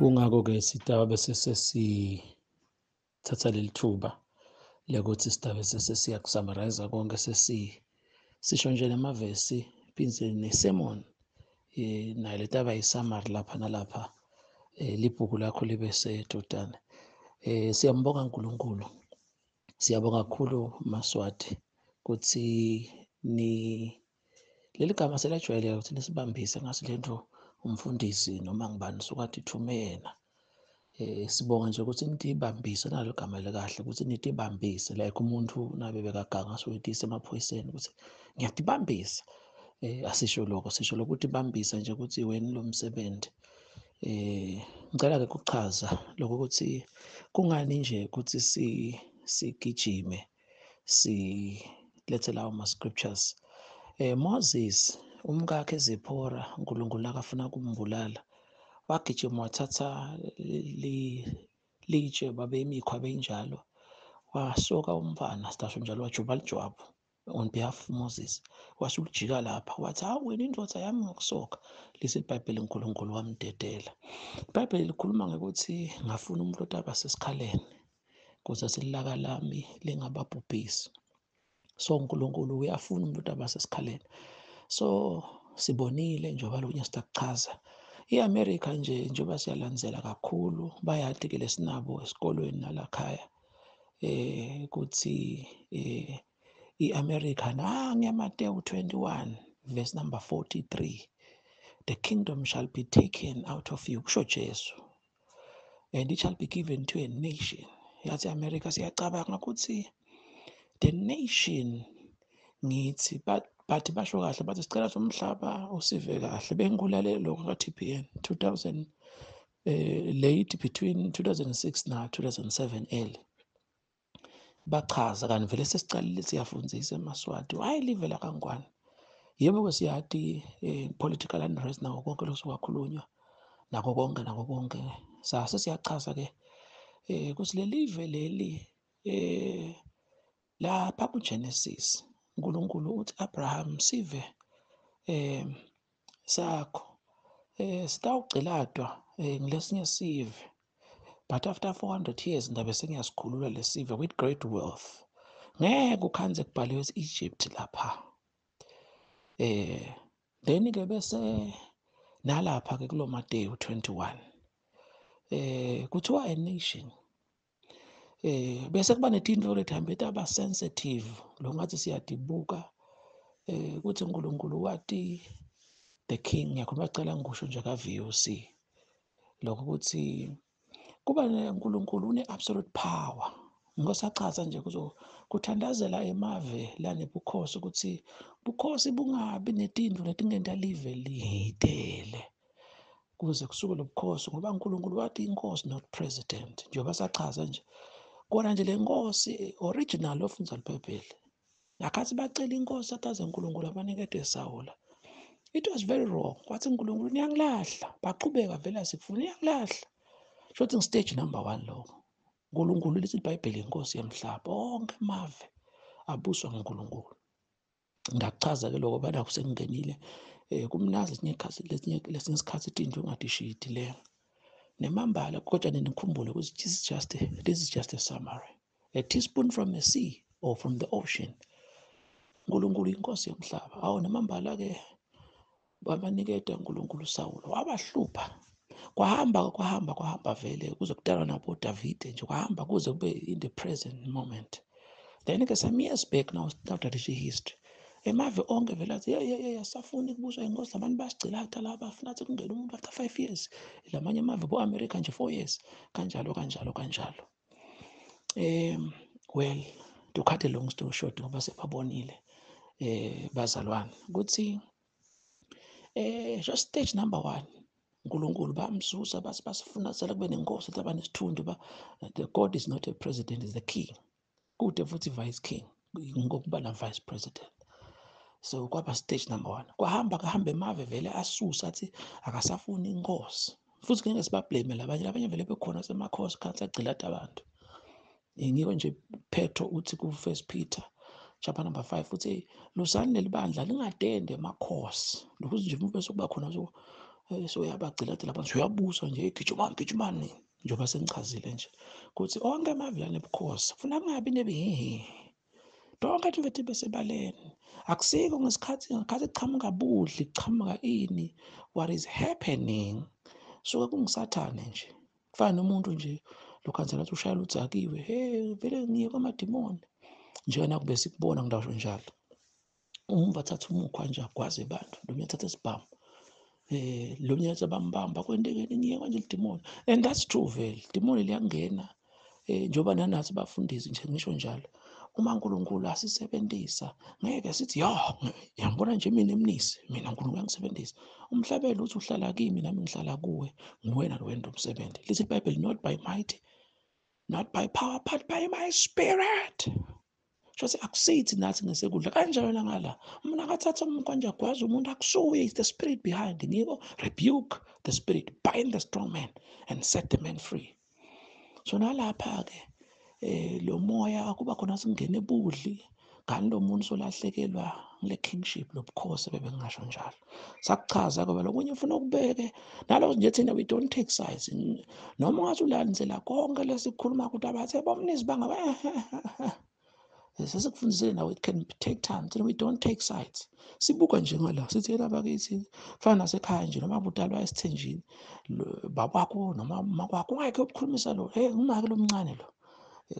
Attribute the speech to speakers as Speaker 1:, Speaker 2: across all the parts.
Speaker 1: Kungako-ke sitabe sesithatha leli thuba lekuthi sitabe sesiyaku-summarize konke, sisho nje namavesi phindze ne-sermon nayo letaba yi-summary lapha nalapha, libhuku lakho libe sedodane. Siyambonga uNkulunkulu, siyabonga kakhulu Maswati ukuthi ni leli gama selajwayeleka ukuthi nisibambise ngasi lento umfundisi noma ngibani sukathi thume yena. Sibonga nje ukuthi nitibambise nalo gama likahle ukuthi nitibambise, like umuntu nabe bekaganga soyitisa emaphoyiseni ukuthi ngiyatibambisa. Asisho lokho, sisho lokuthi bambisa nje ukuthi wena lo msebenzi. Ngicela ke ukuchaza lokho ukuthi kungani nje ukuthi sigijime silethe lawo ma scriptures. Moses umkakhe Zipporah, uNkulunkulu akafuna ukumbulala, wagijima wathatha litshe babe imikhwa beyinjalo, wasoka umfana sitasho njalo, wajuba lijwabu on behalf of Moses, wasulijika lapha wathi hawu wena indoda yami ngokusoka. Lisi iBhayibheli uNkulunkulu wamdedela. IBhayibheli likhuluma ngokuthi ngafuna umuntu otaba sesikhaleni ukuze silaka lami lingababhubhisi. So uNkulunkulu uyafuna umuntu otaba sesikhaleni. So sibonile njengoba lokunye sitakuchaza i-America nje njengoba siyalandzela kakhulu, bayati ke lesinabo esikolweni nalakhaya ukuthi i-America nange Matthew 21 verse number 43, the kingdom shall be taken out of you, kusho Jesu, and it shall be given to a nation. Yathi America siyacabanga ukuthi the nation ngithi but basho kahle bathi sicela umhlaba usive kahle. Bengikulale lokho ka TPN 2000 late between 2006 na 2007 early, bachaza kanti vele sesicalile siyafundisa emaSwati hayi live la kaNgwane. Yebo ke siyati political unrest nako konke lokukhulunywa nako konke nako konke, sase siyachaza ke ukuthi lelive leli lapha kuGenesis uNkulunkulu uthi Abraham sive sakho sitawugciladwa ngilesinye sive, but after 400 years ndabe sengiyasikhulula lesive with great wealth. Ngeke ukhanze kubhaliwe Egypt lapha. Then ke bese nalapha ke kulo Matthew 21 kuthiwa a nation. Bese kuba netinto letihambe taba sensitive lo ngathi siyadibuka ukuthi uNkulunkulu wathi the king, ngiyakhuluma cela ngisho nje ka VOC lokho ukuthi kuba uNkulunkulu une absolute power. Ngosachaza nje kuthandazela emave lanebukhosi ukuthi bukhosi bungabi netindlu letingenta live lihitele kuze kusuke lobukhosi, ngoba uNkulunkulu wathi inkosi not president. Njengoba sachaza nje kona nje le nkosi original ofunza iBhayibheli nakhathi bacela inkosi ataze uNkulunkulu abanikede Sawula, it was very wrong. Wathi uNkulunkulu niyangilahla, baqhubeka vele asikufuni niyangilahla. Shothi stage number 1 lokho. uNkulunkulu lithi iBhayibheli inkosi yomhlaba, onke amave abuswa nguNkulunkulu. Ngakuchaza ke lokho bana kusengingenile kumnazi lesinye isikhathi lesinye isikhathi into ungadishidi le nemambala, kodwa nikhumbule ukuthi this is just a summary, a teaspoon from the sea or from the ocean. uNkulunkulu inkosi yomhlaba. Awu nemambala ke babaniketa uNkulunkulu Sawulo wabahlupha, kwahamba kwahamba kwahamba vele kuze kudalwa nabo Davide nje, kwahamba kuze kube in the present moment. Then ke some years back now started history emave onke vele athi yeah safuna ukubuswa inkosi, labantu basigcilata laba bafuna athi kungena umuntu after 5 years, lamanye amave bo America nje 4 years kanjalo kanjalo kanjalo. Well, to cut a long story short, ngoba sebabonile bazalwane ukuthi just stage number 1 uNkulunkulu bamsusa basi basifuna sela kube nenkosi abanesithunzi ba the God is not a president, is the king, kude futhi vice king ngokuba na vice president. So kwaba stage number 1, kwahamba kahamba emave vele asusa athi akasafuni inkosi, futhi ngeke sibablame labanye vele bekhona semakhosi khathi agcilata abantu. Ngiko nje Petro uthi ku 1 Peter chapter number 5 uthi lusani leli bandla lingadende emakhosi, lokuthi nje bese kuba khona so So uyabagcila abantu, uyabusa nje, gijimani gijimani, njengoba sengichazile nje ukuthi onke amavila nebukhosi funa kungabi nebihihi, tonke tive tibe sebaleni. Akusiko ngesikhathi ngakhathi kuchamuka budli, kuchamuka ini, what is happening suke kungusathane nje. Kufana nomuntu nje lokhanzela athi ushayela udzakiwe, hey vele ngiye kwamadimoni njena kube sikubona ngidasho njalo. Umva athatha umukhwa nje agwaze abantu, lo athatha isibhamu, lo mnye bambamba kwentekeni ngiye kanje lidimoni. And that's true vele, idimoni liyangena njengoba nanathi bafundisi nje ngisho njalo, uma uNkulunkulu asisebenzisa ngeke sithi yo yangibona nje mina emnisi, mina uNkulunkulu uyangisebenzisa. Umhlabelo uthi uhlala kimi nami ngihlala kuwe, nguwena lo wenda umsebenzi. Lithi iBhayibheli, not by might, not by power, but by my spirit. Shothi akusithi nathi ngesekudla kanjalo nangala. Umuntu akathatha umkwanja agwaze umuntu, akusuye, it's the spirit behind. Ngiko rebuke the spirit, bind the strong man and set the man free. So nalapha ke lo moya kuba khona singene ebudli, kanti lo muntu solahlekelwa ngile kingship lobukhosi bebengasho njalo. Sakuchaza ngoba lokunye ufuna ukubeke naloko nje, thina we don't take sides. Noma ungathi ulandela konke lesikhuluma ukuthi abathe bomnisi bangaba sesikufundisile nawe, it can take time. Thina we don't take sides, sibuka nje ngala sithi yena bakithi fana nasekhaya nje, noma budalwa esithenjini babakho noma makwakho ungeke ukukhulumisa lo, hey ngumake lomncane lo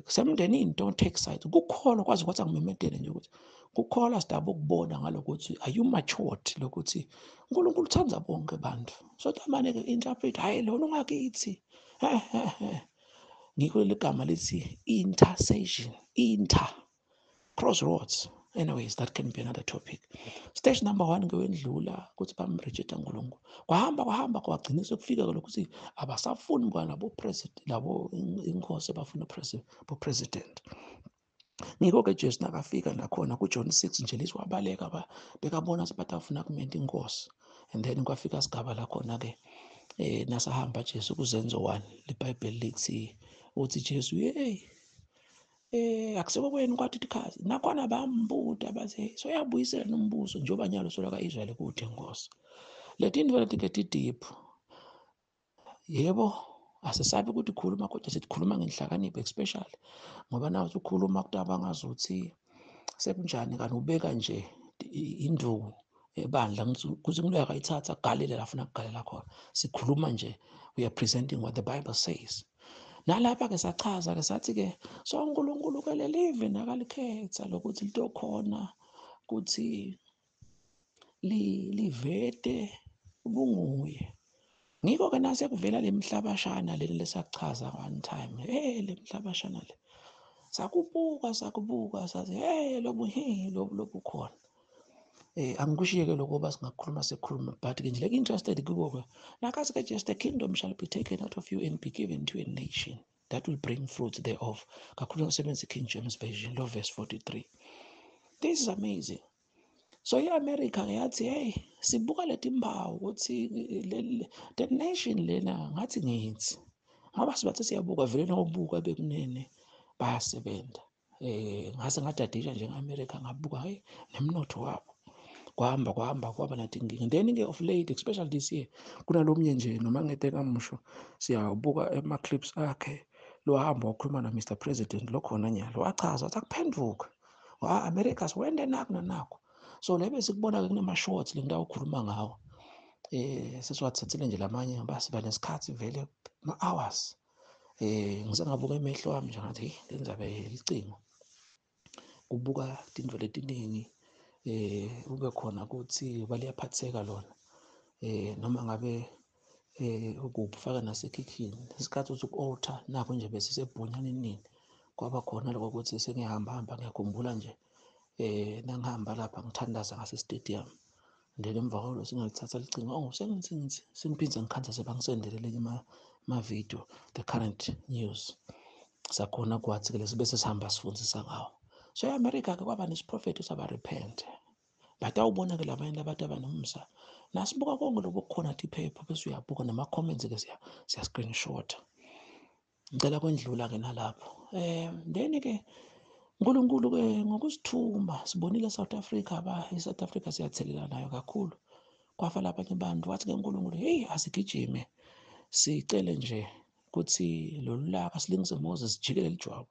Speaker 1: semndenini, don't take sides. Kukholwa kwazi kwathi angimemedele nje ukuthi kukholwa sidaba ukubona ngalokuthi are you matured, lokuthi uNkulunkulu uthanda bonke abantu. So tamane ke interpret, hayi lona ungakithi. Ngikho leli gama lithi intercession, inter crossroads. Anyways, that can be another topic. Stage number 1 ngewendlula ukuthi bamrejecta uNkulunkulu. Kwahamba kwahamba kwagcina sekufika lokuthi abasafuni kwa labo president, labo inkosi abafuna bo president. Ngikho ke Jesu nakafika nakhona kuJohn 6 nje lezi wabaleka bekabona sebatafuna kumenta inkosi. And then kwafika sigaba la khona ke nasahamba Jesu kuzenzo 1 iBhayibheli lithi uthi Jesu hey akuseko kwenu kwathi ikhazi nakhona bambuta bathi so yabuyisela nombuso njengoba nyalo sola kaIsrael kude Nkosi. Letinto leti deep yebo asisabi ukuthi khuluma kodwa sikhuluma ngenhlakanipho especially ngoba nawe ukhuluma kuthi abangazuthi sekunjani kanti ubeka nje induku ebandla kuthi ngileka ayithatha galele la afuna kugalela khona. Sikhuluma nje, we are presenting what the Bible says. Nalapha ke sachaza ke sathi ke so uNkulunkulu ke lelive nakalikhetha lokuthi litokhona kuthi livete ubunguye. Ngikho ke nase kuvela lemhlabashana leli lesachaza one time, hey lemhlabashana le sakubuka sakubuka sathi hey lobu he lobu lobukhona. Angikushiyeke lokho basingakhuluma sikhuluma, but ke nje like interested kubo ke nakazi ke just the kingdom shall be taken out of you and be given to a nation that will bring fruit thereof. Kakhulu ngisebenza King James Version lo verse 43. This is amazing. So iAmerica yathi hey sibuka letimpawu ukuthi the nation lena ngathi ngithi ngoba sibathe siyabuka vele nobuka bekunene bayasebenza. Ngase ngadadisha nje ngeAmerica ngabuka hey nemnotho wabo kwahamba kwahamba kwaba nathi inkinga. Then ke of late especially this year kunalomnye nje noma ngete kamusho siyabuka ema clips akhe lo hamba wakhuluma na Mr President lo khona nyalo wachaza wathi akuphenduka wa America siwende naku nanako. So lebe sikubona ke kunema shorts le ndawo ukhuluma ngawo sesiwathathile nje lamanye basiba nesikhathi vele ma hours ngisengabuka emehlo wami nje ngathi lenzabe licingo kubuka tindvo letiningi ube khona ukuthi baliyaphatheka lona noma ngabe ukufaka nasekhikhini isikhathi uthi uku-alter nakho nje bese sebhunyana nini kwaba khona lokho ukuthi sengiyahamba hamba ngiyakhumbula nje nangihamba lapha ngithandaza ngase stadium then emva kwalo singalithatha licingo oh sengithi sengiphindze ngikhanza sebangisendele lenye ma video the current news sakhona kwathi ke lesi bese sihamba sifundisa ngawo. So eAmerica ke kwaba nesiprofeto saba repent but awubona ke labanye abantu abanomsa nasibuka konke lokho kukhona iphepha bese uyabuka nama comments ke siya screenshot. Ngicela kwendlula ke nalapho then ke uNkulunkulu ke ngokusithuma sibonile South Africa ba eSouth Africa siyathelela nayo kakhulu. Kwafa labanye abantu wathi ke uNkulunkulu, hey, asigijime sicele nje ukuthi lolu laka silingise Moses sijikele lijwabu.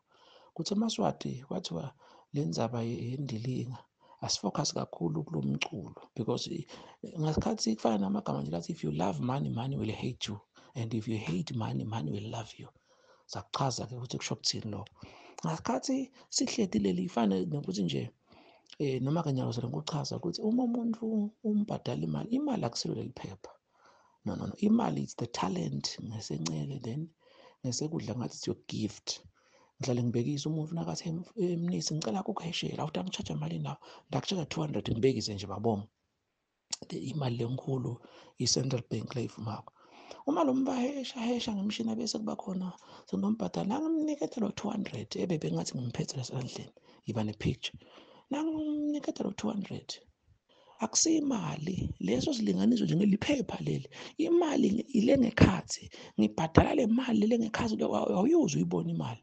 Speaker 1: Kuthi emaSwati kwathiwa le ndzaba yendilinga asifocus kakhulu kulo mculo, because ngasikhathi kufana namagama nje lathi if you love money, money will hate you, and if you hate money, money will love you. Sakuchaza ke ukuthi kusho kuthini lokho. Ngasikhathi sihleti leli ifana nokuthi nje noma kanyalo ngokuchaza ukuthi uma umuntu umbhadala imali, imali akusilo leli phepha. No, no, no, imali it's the talent ngesencele, then ngesekudla ngathi it's your gift. Ngihlale ngibekisa umuntu nakathi emnisi ngicela ukukheshela, awuthi angicharge imali nawo, ndakucharge 200 ngibekise nje babonga. Imali lenkulu i-Central Bank leyivumako. Uma lo mbahesha hesha ngemshini bese kuba khona sengimbhadala, nangimnikethe lo 200 ebebe ngathi ngimphethe lesandleni, yiba ne-picture. Nangimnikethe lo 200 akusimali leso silinganiso nje ngeliphepha leli, imali ile ngekhathi ngibhadala le mali le ngekhathi, awuyuze uyibona imali.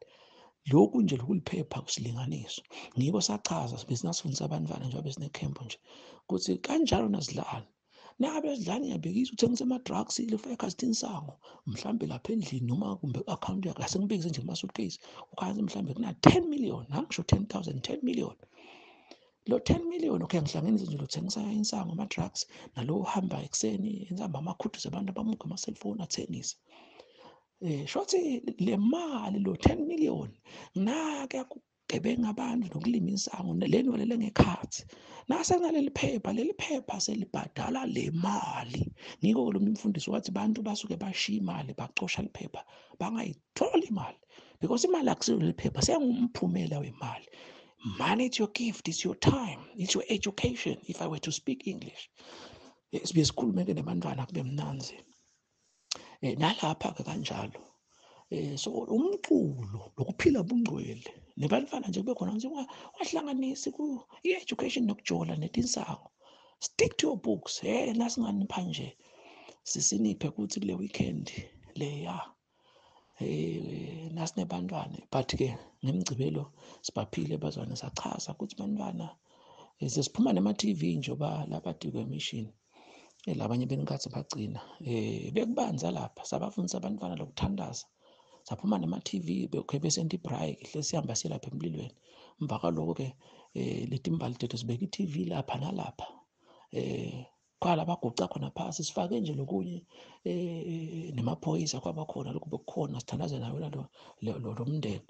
Speaker 1: Lokhu nje lokuliphepha kusilinganiso. Ngiko sachaza besinasifundisa abantwana njengoba besinecamp nje ukuthi kanjalo nasidlala. Nangabe sidlala ngiyabekisa uthengisa ama-drugs lifaka insango mhlambe lapha endlini noma kumbe ku-account yakhe, asengibekise nje kuma-suitcase ukhansi mhlambe kuna 10 million, angisho 10,000, 10 million. Lo 10 million okay ngihlanganise nje lothengisa insango ama-drugs nalo uhamba ekuseni enzamba amakhuthuze abantu abamuka ama-cellphone athengisa. Shothi le mali lo 10 million nake kugebenga abantu nokulima insango leni wale ngekhathi. Nase naleli phepha, leli phepha selibhadala le mali. Ngiko lo mfundisi wathi bantu basuke bashiya imali bacosha liphepha bangayitholi imali, because imali akusiyo leli phepha, sengumphumela wemali. Money is your gift, it's your time, it's your education. If I were to speak English, sibe sikhulume ke nabantwana kube mnanzi. Nalapha ke kanjalo. So umculo lokuphila bungcwele nebantwana nje kube khona nje wahlanganisi ku i-education nokujola netinsango. Stick to your books. Nasinganipha nje sisiniphe ukuthi kule weekend leya nasinebantwana, but ke ngemgcibelo sibaphile bazwane sachaza ukuthi bantwana sesiphuma nema TV njengoba lapha dikwe mission labanye benkathi bagcina bekubanza lapha sabafundisa abantwana lokuthandaza, saphuma nema TV bekhe besenta ibreak hle sihamba silapha emlilweni. Emva kwaloko ke letimbali tethu sibeka i-TV lapha nalapha kwala baguca khona phasi sifake nje lokunye nemaphoyisa kwaba khona lokhu bekukhona sithandaze nayo lo mndeni.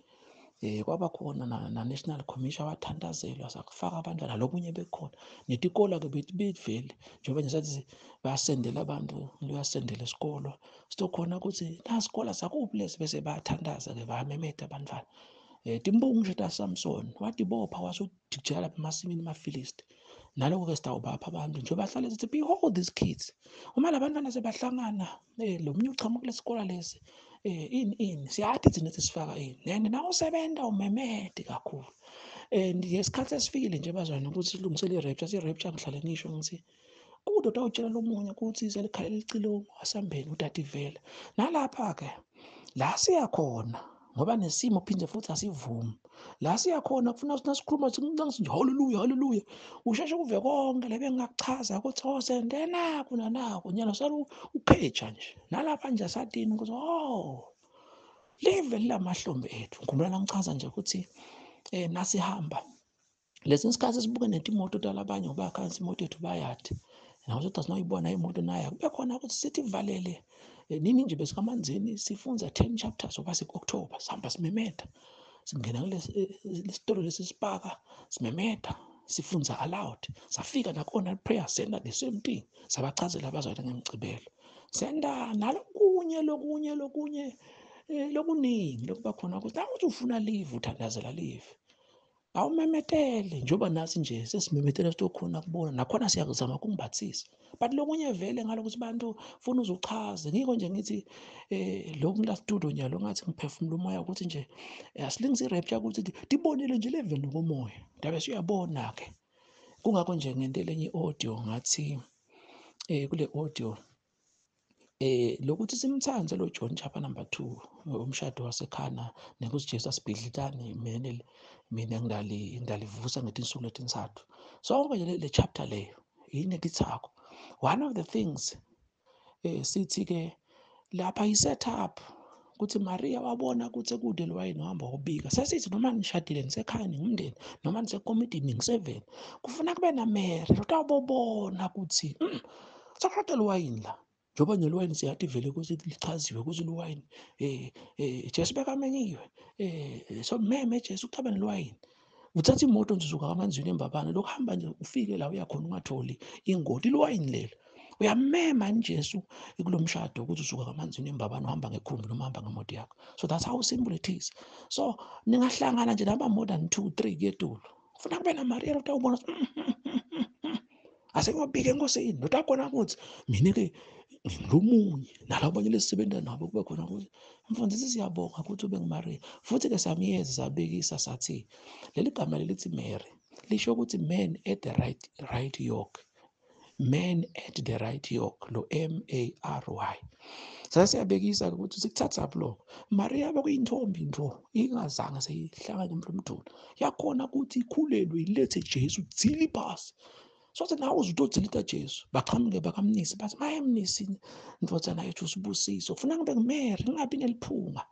Speaker 1: Kwaba khona na National Commission wathandazelwa sakufaka abantwana lokunye bekukhona netikola ke bethivele njengoba nje sathi bayasendela abantu luyasendela isikolo sitokhona ukuthi nasikolo sakuphi lesi bese bayathandaza ke bayamemeta abantwana. Timbungu nje ta Samson watibopha wasudijela lapha emasimini emaFilisti. Naloko ke sitawubapha abantu njengoba bahlale sithi behold these kids. Uma labantwana sebahlangana lo mnye uchamuka kulesikolo lesi ini siyathi thina sifaka ini and na usebenza umemede kakhulu. And ngesikhathi esifikile nje bazwana ukuthi silungisele i-rapture, i-rapture ngihlale ngisho ngithi kude utawutshela lomunye ukuthi selikhalela icilongo asambeni utativela. Nalapha ke la siyakhona ngoba nesimo phinde futhi asivumi. La siyakhona kufuna sikhuluma nje hallelujah hallelujah usheshe kuve konke lebe ngingakuchaza ukuthi oh sendena kuna nako nyalo salo upheja nje. Nalapha nje satini ukuthi oh live lamahlombe ethu. Ngikhumbula ngichaza nje ukuthi nasihamba lesi sikhathi sibuke netimoto talabanye ngoba khansi imoto yethu bayathi nawo sothi asinoyibona imoto nayo kube khona ukuthi sithi valele nini nje besikamanzini sifunza 10 chapters oba sik-October sihamba simemeta singena kulesitolo lesisipaka simemeta sifunza aloud safika nakona prayer center the same thing sabachazela abazalwane ngemgcibelo senda nalokunye lokunye lokunye lokuningi lokuba khona ukuthi nawuthi ufuna live uthandazela live awumemetele njengoba nasi nje sesimemetele sitokhona kubona nakhona siyakuzama ukungibathisa but lokunye vele ngalokuthi bantu funa uzuchaze. Ngiko nje ngithi lokhu la studio nyalo ngathi ngiphefumula umoya ukuthi nje asilingise i-rapture ukuthi tibonile nje level nokomoya ndabe siyabona ke. Kungakho nje ngentele enye audio ngathi kule audio lokuthi simthanze lo John chapter number 2 umshado waseKhana nekuthi Jesu asibhidlitani mina ngidalivusa ngetinsuku letintsatfu. Sonke nje le chapter leyo inekithako One of the things sithi ke lapha i-set up ukuthi Maria wabona ukuthi kude lwayini uhamba wobika. Sesithi noma nishadile nisekhaya ningumndeni noma nisekomidini ningu-7, kufuna kube na Mary lotawubobona ukuthi sakushada lwayini la. Njengoba nje lwayini siyathi vele ukuthi lichaziwe ukuthi lwayini Jesu bekamenyiwe, so meme Jesu kuthaba nelwayini. Uthatha imoto nje usuka kaManzini eMbabane, lokuhamba nje ufike la uyakhona ungatholi ingoti, lwayini lelo. Uyamema Jesu kulomshado ukuthi usuka kaManzini eMbabane uhamba ngekhumbi noma uhamba ngemoto yakho. So that's how simple it is. So ningahlangana nje naba more than 2 3 kuyetulu, kufuna kube na Maria utawubona asengiyobika enkosini utakhona ukuthi mina ke ngilomunye nalabanye lesisebenza nabo kube khona ukuthi mfundisi siyabonga ukuthi ube nguMaria. Futhi ke samiyeza sabekisa sathi leli gama lelithi Mary lisho ukuthi man at the right yoke, man at the right yoke, lo M A R Y. Sasiyabekisa ukuthi sikuthatha lokho. Maria bekuyintombi nto ingazange seyihlangane nomntu yakhona ukuthi ikhulelwe ilethe Jesu dzili phasi. So that nawe uzodzilita Jesu baqhamuke bakamnisi bathi maye mnisi ndvodzana yethu sibusiso kufuna ngibe nguMary ngingabi neliphunga.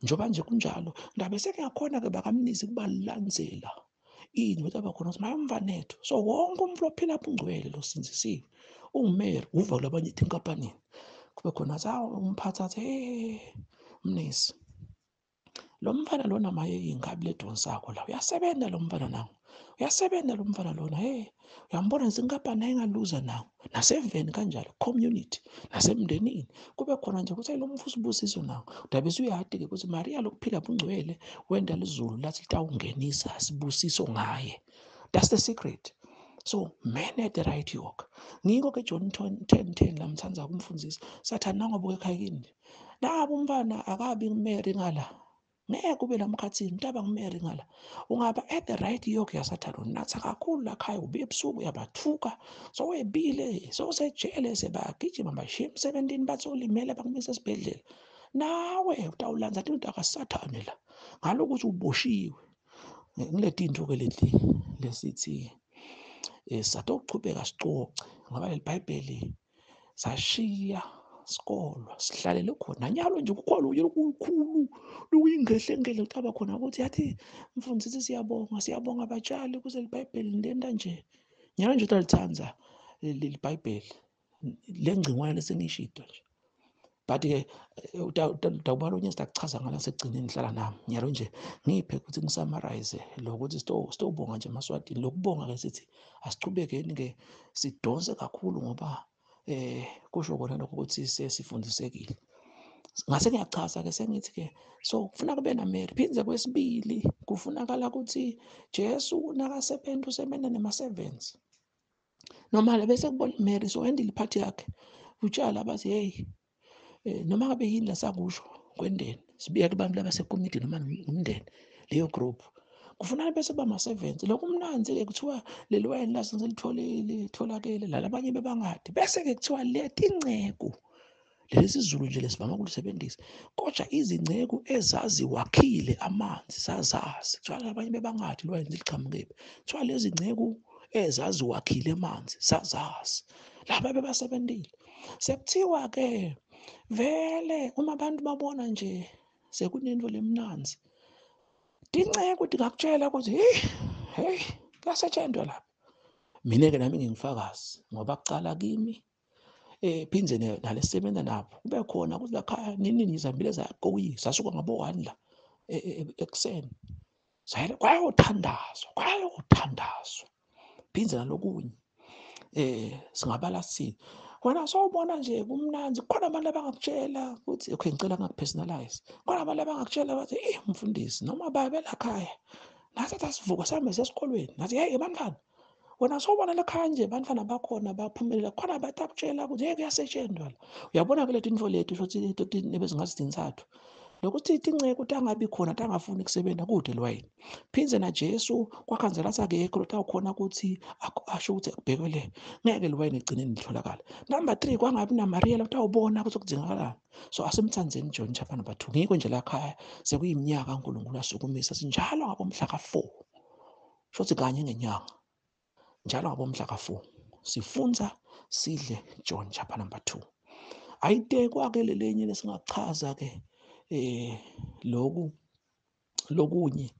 Speaker 1: Njengoba nje kunjalo ndabe sekuyakhona ke bakamnisi kubalandzela ini ukuthi abakhona ukuthi maye umfanethu. So wonke umuntu ophila apha ungcwele lo sinzisiwe unguMary uva kulabanye etinkampanini kube khona athi awu umphathi athi hey mnisi lo mfana lona maye ingabi ledonsako la uyasebenza lo mfana nangu, uyasebenza lo mfana lona, hey uyambona izinkampani ayingaluza nawo naseveni kanjalo community nasemndenini kube khona nje ukuthi lo mfana usibusiso nawo. Ndabe suyadi ke ukuthi Maria lokuphila bungcwele wenda lizulu lathi litawungenisa sibusiso ngaye. That's the secret. So man at the right yoke. Ngiko ke John 10:10 lamthanza kumfundisi sathana nangobuke ekhaya kini nabo umfana akabi nguMary ngala ngeke kube lamkhathini ntaba nguMary ngala ungaba at the right yoke yasathana unatha kakhulu lakhaya ubuye ebusuku uyabathuka so webile so usejele sebagijima bashiya emsebentini bathi ulimele bakumisa esibhedlela nawe utawulanza into akasathane la ngalokuthi uboshiwe. Ngileti into ke leti lesithi satokuchubeka sicoce ngoba leli Bhayibheli sashiya sikolwa sihlalele khona nyalo nje kukhona unye okukhulu lokuyingehlengele ucaba khona ukuthi yathi mfundisi siyabonga siyabonga abatshali kuze liBhayibheli lenda nje nyalo nje utalithanda leli Bhayibheli lengcingwane lesengishito nje but ke utawubala onye sitakuchaza ngala sekugcineni ngihlala nami nyalo nje ngiphe ukuthi ngisummarize lokuthi sitobonga nje emaSwatini. Lokubonga ke sithi asichubekeni ke sidonse kakhulu ngoba kusho kona lokho ukuthi sesifundisekile. Ngase ngiyachaza ke sengithi ke so kufuna kube na Mary. Phindze kwesibili kufunakala ukuthi Jesu nakasebenza usebenza nema servants noma bese kubona Mary so endile iphathi yakhe utshala bathi hey noma ngabe yini lasakusho kwendeni sibiya kubantu labasekomiti noma umndeni leyo group kufuneka bese ba ma-servants. Lokumnanzi ke kuthiwa leli wayini lasenselitholile tholakele lalabanye bebangadi bese ke kuthiwa letinceku lesi Zulu nje lesivama ukulisebenzisa kodwa izinceku ezaziwakhile amanzi sazazi kuthiwa labanye bebangadi lwayini liqhamukephi kuthiwa lezi nceku ezaziwakhile amanzi sazazi laba bebasebentile. Sekuthiwa ke vele uma abantu babona nje sekunento lemnanzi tinceku tingakutshela ukuthi hey hey kuyasetshenzwa lapha. Mina ke nami ngingifakazi ngoba kucala kimi phindze nalesebenza nabo kube khona ukuthi lakhaya nini nizambile zakoyi sasuka ngabo 1 la ekuseni sayela kwayothandazwa kwayothandazwa phindze nalokunye singabala sithini wena sowubona nje kumnanzi khona abantu abangakutshela ukuthi okay ngicela ngakupersonalize khona abantu abangakutshela bathi eh mfundisi noma babe lakhaya nathi asivuka sihambe sesikolweni nathi hey bantwana wena sowubona lekhaya nje bantwana bakhona baphumelela khona batakutshela ukuthi hey kuyasetshenzwa la. Uyabona ke letinto lethu shothi nebezingathi tintsathu lokuthi tinceku tangabi khona tangafuni kusebenza kude lwayini. Phindze na Jesu kwakhanzela sakekho lotawukhona ukuthi asho ukuthi akubhekele ngeke lwayini egcineni litholakala. Number 3 kwangabi na Maria lotawubona ukuthi kudzingakalani. So asimthandzeni John chapter number 2 ngiko nje lakhaya sekuyiminyaka uNkulunkulu asukumisa sinjalo ngabomhla ka4 shothi kanye ngenyanga njalo ngabomhla ka4 sifunza Sidle John chapter number 2. Ayitekwa ke lelenye lesingachaza ke loku lokunye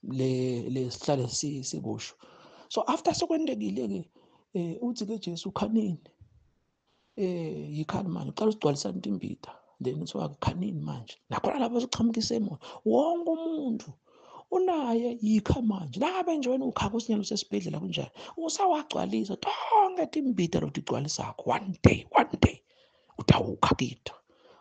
Speaker 1: le lesihlale sikusho. So after sekwendekile ke uthi ke Jesu khanini, yikhani manje, uqala usigcwalisa intimbita, then kuthiwa khanini manje. Nakhona lapho siqhamukisa emoya, wonke umuntu unaye yikha manje. Nangabe nje wena ukhaka usinyalo sesibhedlela kunjani, usawagcwalisa tonke timbita lotigcwalisakho. One day utawukha kita.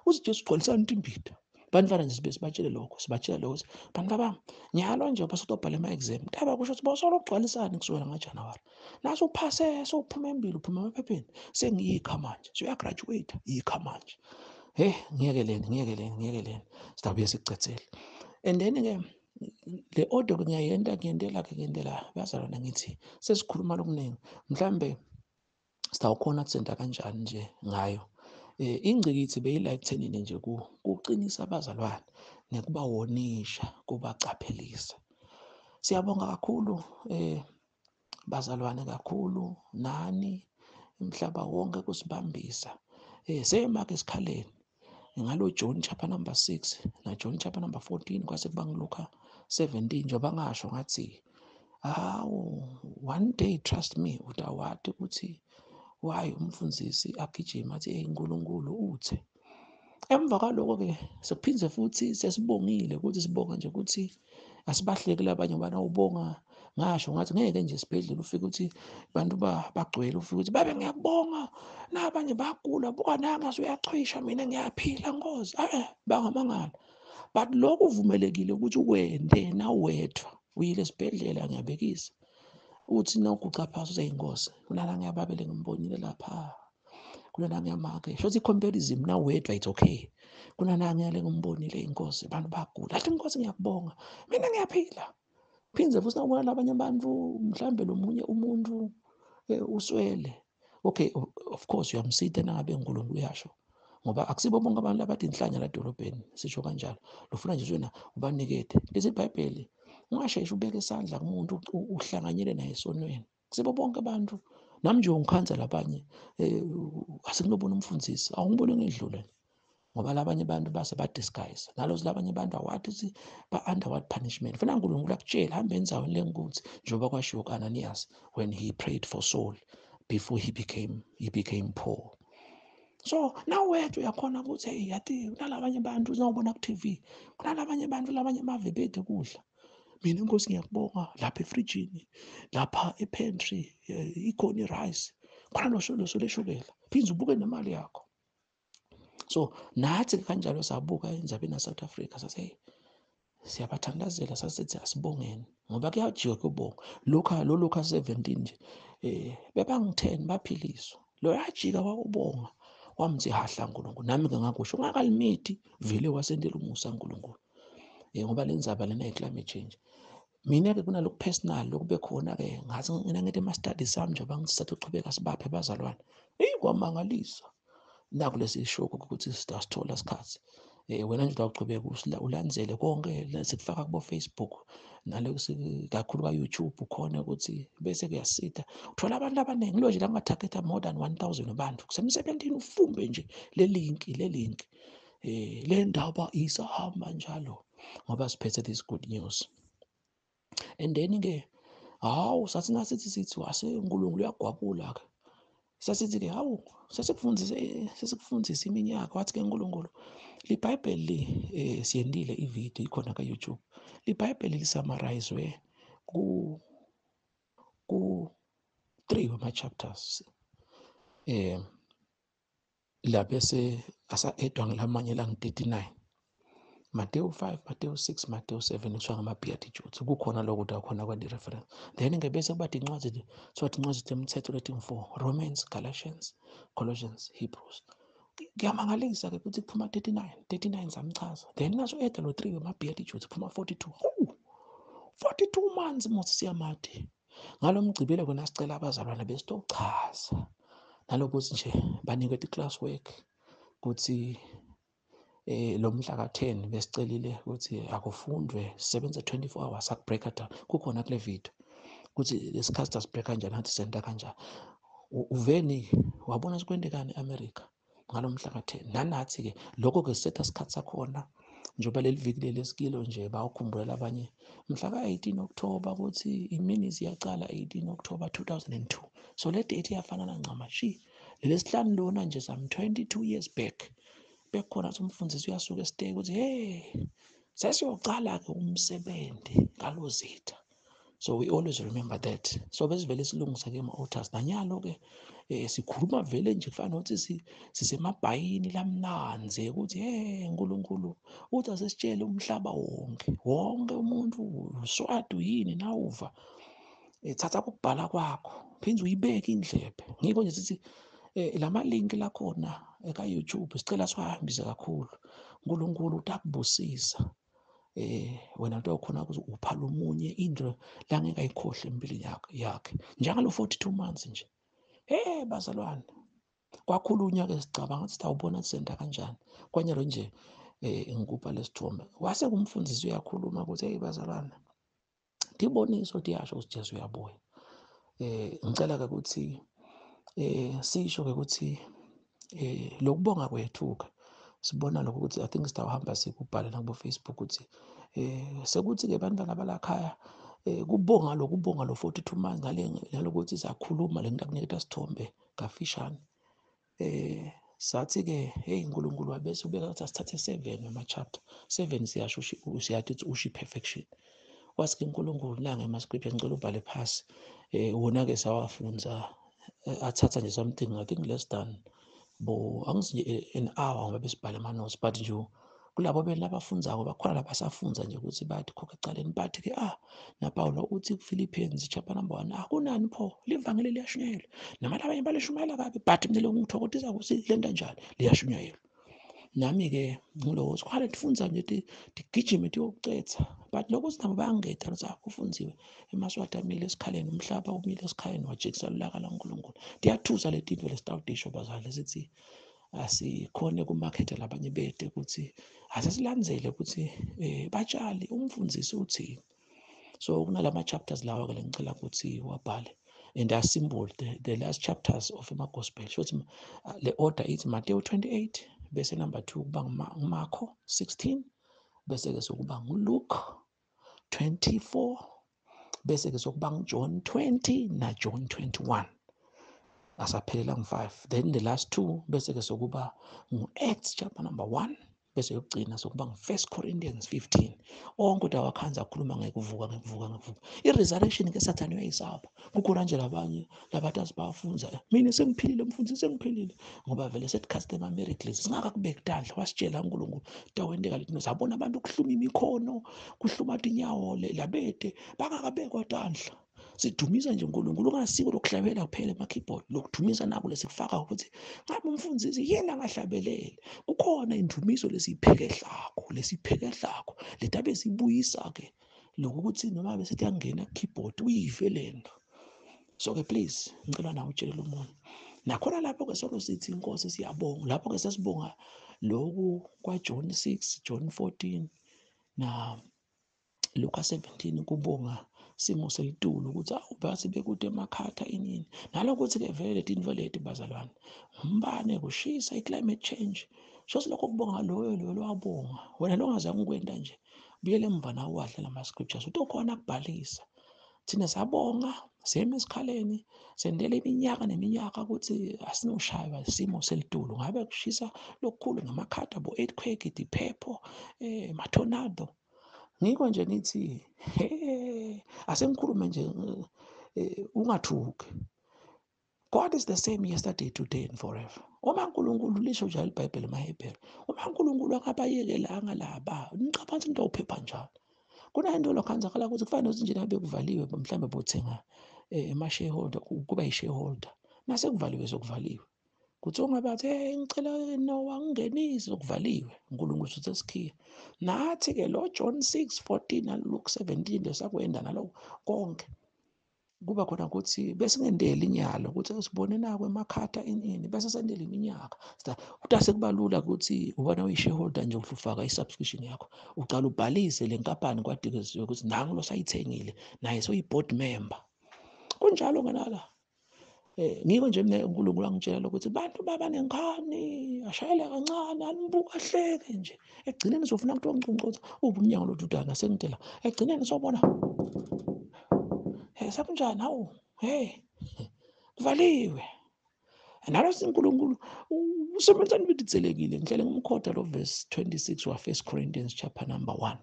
Speaker 1: Uthi Jesu ugcwalisa intimbita. Bantwana nje sibe sibatshele lokho, sibatshela lokho. Bantu bami, nyalo nje basotobhala ema-exam. Taba kusho ukuthi bosolo ukugcwalisani kusukela ngaJanuwari. Naso uphase sowuphuma embili, uphuma emaphepheni. Sengiyikha manje. Suyagraduate, yikha manje. Hey, ngiyekeleni. Sidabuye sikucethele. And then ke le order ke ngiyendela bazalwana ngithi sesikhuluma lokuningi. Mhlambe sitawukhona kusenta kanjani nje ngayo. Ingcikithi beyila ekuthenini nje kuqinisa abazalwane nekubawonisha, kubacaphelisa. Siyabonga kakhulu bazalwane, kakhulu nani umhlaba wonke kusibambisa. Sema ke esikhaleni ngalo John chapter number 6 na John chapter number 14 kwase kuba ngiLuka 17 njengoba ngasho ngathi hawu, one day trust me utawati ukuthi why umfundisi agijima athi hey uNkulunkulu uthe. Emva kwaloko ke sekuphindze futhi sesibongile ukuthi sibonga nje ukuthi asibahleki labanye ngoba nawubonga ngasho ngathi ngeke nje esibhedlela ufike ukuthi bantu bagcwele, ufike ukuthi babe ngiyakubonga nabanye bagula, buka nanga usuyachwisha mina ngiyaphila Nkosi. Bangamangala. But lokho uvumelekile ukuthi ukwende nawedwa uyile esibhedlela ngiyabekisa. Uthi nawuguqa phasi uze inkosi kunala ngiyababele ngimbonile lapha, kunala ngiyamake shothi comparison nawedwa it's okay, kunala ngiyale ngimbonile inkosi abantu bagula, athi inkosi ngiyakubonga mina ngiyaphila. Phindze futhi nawubona labanye abantu mhlambe lo munye umuntu uswele, okay of course uyamsita nangabe uNkulunkulu uyasho, ngoba akusibo bonke abantu abathi inhlanya la edolobheni sisho kanjalo, lofuna nje wena ubanikete. Lezi iBhayibheli ungasheshi ubeke isandla kumuntu uhlanganyele naye esonweni. Kusibo bonke abantu. Nami nje ungikhanza labanye asekunobona umfundisi awungibone ngidlule, ngoba labanye abantu base ba disguise nalozi labanye abantu awathi ukuthi ba under what punishment. Funa uNkulunkulu akutshele hambe endaweni lenkuthi njengoba kwashiwo kuAnanias when he prayed for Saul before he became poor. So now wethu uyakhona ukuthi hey yathi kunalabanye abantu uzawubona ku TV, kunalabanye abantu labanye mave bethu kudla. Mina inkosi ngiyakubonga lapha efrijini, lapha epantry ikhona irice, khona lo leshukela, phinde ubuke nemali yakho. So nathi kanjalo sabuka endzabeni ya South Africa sase siyabathandazela, sasithi asibongeni ngoba kuyajiwa kubonga. Lokha lo Luka 17 nje bebangu10 baphiliswa, lo yajika wakubonga wamthi hahla uNkulunkulu. Nami ke ngakusho ungakalimiti vele wasendela umusa uNkulunkulu, ngoba lenzaba lena ye climate change. Mina ke kunalokhu personal lokube khona ke ngathi mina ngithi ama studies ami nje bangisathe uchubeka sibaphe bazalwane. Hey kwamangalisa naku lesishoko ukuthi sithola isikhathi. Wena nje utawuchubeka ulandzele konke lesikufaka kubo Facebook naloku kakhulu ka YouTube khona ukuthi bese kuyasita uthola abantu abaningi lo nje la ngatargeta more than 1000 abantu kusemsebenzini ufumbe nje le link le ndaba isahamba njalo ngoba siphethe this good news. And then ke hawu sathi nasithi sithi wase uNkulunkulu uyagwabula ke, sasithi ke hawu sesikufundise iminyaka, wathi ke uNkulunkulu liBhayibheli siyendile ivideo ikhona ka YouTube, liBhayibheli lisummarizewe ku 3 wama chapters la bese asa-edwa ngelamanye la ngu-39, Matthew 5, Matthew 6, Matthew 7 kuthiwa ngama-Beatitudes. Kukhona lokho ukuthi akhona kwa-reference. Then ke bese kuba tincwadi, kuthiwa tincwadi temthetho letingu-4, Romans, Galatians, Colossians, Hebrews. Kuyamangalisa ke ukuthi kuphuma 39 samchaza. Then naso eda lo 3 wama-Beatitudes kuphuma 42. 42 months mos siyamati. Ngalo mgcibelo kona sicela abazalwane besitochaza nalokuthi nje banikwe i-class work ukuthi lo mhla ka-10 besicelile ukuthi akufundwe sisebenze 24 hours akubreak down. Kukhona kule video ukuthi lesikhathi sibreak kanjani, nathi senta kanjani. Uveni wabona sikwendekani eAmerica ngalomhla ka-10 nanathi ke lokho ke sisetha isikhathi sakhona njengoba leli viki leli esikilo nje bawukhumbula labanye mhla ka-18 October ukuthi imini siyaqala 18 October 2002. So le date iyafanana ncamashi lelesihlanu lona nje some 22 years back bekhona umfundisi uyasuka esiteki ukuthi hey sesiyocala ke umsebenzi kalozitha. So we always remember that. So besivele silungisa ke ama-altars nanyalo ke sikhuluma vele nje kufana nokuthi sisemabhayini lamnanzi ukuthi hey uNkulunkulu uthi asesitshele umhlaba wonke wonke umuntu uswati yini nawuva thatha ukubhala kwakho phinde uyibeke indlebe. Ngikho nje sithi lama link lakhona eka YouTube sicela siwahambise kakhulu. uNkulunkulu utakubusisa wena nto khona ukuthi uphala umunye into la ngeke ayikhohle empilweni yakhe njalo 42 months nje. Hey bazalwane, kwakhulunywa ke sicabanga ukuthi sitawubona senda kanjani kwanyalo nje ngikupha lesithombe wase kumfundisi uyakhuluma ukuthi hey bazalwane tiboniso tiyasho ukuthi Jesu uyabuya. Ngicela ke ukuthi sisho ke ukuthi lokubonga kwethu ke sibona lokho ukuthi I think sitawuhamba sikubhale nakubo Facebook ukuthi sekuthi ke bantwana balakhaya kubonga lokubonga lo 42 months ngale nalokuthi sakhuluma le ngiyakuniketa sithombe kafishane. Sathi ke hey uNkulunkulu wabese ubeka ukuthi asithathe 7 ama chapter 7 siyasho siyathi ushi perfection. Wathi ke uNkulunkulu la ngema scripture ngicela ubhale phasi wona ke sawafunza athatha nje something I think less than bo angithi an hour ngoba besibhala ama notes but nje kulabo belabafunzako bakhona labasafunza nje ukuthi bathi khokha ecaleni bathi ke naPaulo uthi kuPhilippians chapter number 1 akunani pho livangeli liyashunyayelwa noma labanye balishumayela kabi but mina lokungithokozisa ukuthi lento njani liyashunyayelwa. Nami ke ngilowo sikhwale tifunza nje tigijime tiyokucetha but lokho sinabo bayangeta ukuthi akufunziwe emaswati amile esikhaleni umhlaba umile esikhaleni wajikisa lulaka laNkulunkulu. Tiyathusa letinto lesitawudisho bazali sithi asikhone kumaketha labanye bete ukuthi asesilandzele ukuthi batshali umfundisi uthi. So kunalama chapters lawa ke ngicela ukuthi wabhale and are symbol the last chapters of ama gospel. So le order ithi Matthew 28 bese number 2 kuba nguMarko 16 bese ke sokuba nguLuke 24 bese ke sokuba nguJohn 20 na John 21 asaphelela ngu5. Then the last two bese ke sokuba ngu-Acts chapter number 1 bese yokugcina sokuba ngu-1 Corinthians 15. Onke ukuthi awakhanza akhuluma ngekuvuka ngekuvuka ngekuvuka. I-resurrection ke Sathane uyayisaba. Kukhona nje labanye labantu abafunza mina sengiphilile mfundisi sengiphilile ngoba vele sethi ama miracles singakakubeki tandla wasitshela uNkulunkulu tawendeka letinto sabona abantu kuhluma imikhono kuhluma tinyawo labete bangakabekwa tandla. Sidumisa nje uNkulunkulu ungasiko lokuhlabela kuphela ema keyboard lokudumisa nako lesikufaka ukuthi ngabe umfundisi yena angahlabelele kukhona indumiso lesiphekehlako letabe sibuyisa ke lokuthi noma bese kuyangena keyboard uyive lento. So ke please ngicela nawe utshele umuntu nakhona lapho ke solo sithi inkosi siyabonga lapho ke sesibonga lokhu kwa John 6 John 14 na Luka 17 kubonga simo selitulu ukuthi awubathi bekude emakhatha inini nalokuthi ke vele letinto leti bazalwane umbane kushisa i-climate change so silokho kubonga loyo loyo lwabonga wena lo ongazange ukwenta nje buyele emva nawe wadla lama scriptures utokhona kubhalisa. Thina sabonga sema esikhaleni sendele iminyaka neminyaka ukuthi asinoshaywa isimo selitulu ngabe kushisa lokukhulu ngamakhatha bo earthquake diphepho ma-tornado. Ngikho nje ngithi asengikhulume nje ungathuki. God is the same yesterday, today and forever. Uma uNkulunkulu lisho njalo iBhayibheli emaHebheru, uma uNkulunkulu akabayekelanga laba, ngicabanga into uphepha njalo. Kunento lokhanzakala ukuthi kufanele ukuthi nje nabe kuvaliwe mhlambe bothenga ema shareholder kuba yi shareholder. Nase kuvaliwe sokuvaliwe. Kuthi ungabathi hey ngicela Noah ngingenise sokuvaliwe uNkulunkulu uthi sikhiya. Nathi ke lo John 6:14 na Luke 17 lesakwenda naloko konke kuba khona ukuthi besingendeli inyalo ukuthi sibone nako emakhatha inini bese sendele iminyaka. Utase kubalula ukuthi ubona uyi-shareholder nje ufaka i-subscription yakho ucala ubhalise le nkampani kwadikeziwe ukuthi nangu lo sayithengile naye soyi-board member. Kunjalo ngenala Ngiko nje mina uNkulunkulu angitshela ukuthi bantu baba nenkani, ashayele kancane, anibuka ahleke nje. Ekugcineni sofuna kuthiwa ngicongcotha uphi umnyango lodudana sengitela. Ekugcineni sobona sekunjani, hawu, hey, kuvaliwe. Nalo uNkulunkulu usebenzisa nibiditselekile. Ngihlele ngimkhoda lo verse 26 wa 1 Corinthians chapter number 1.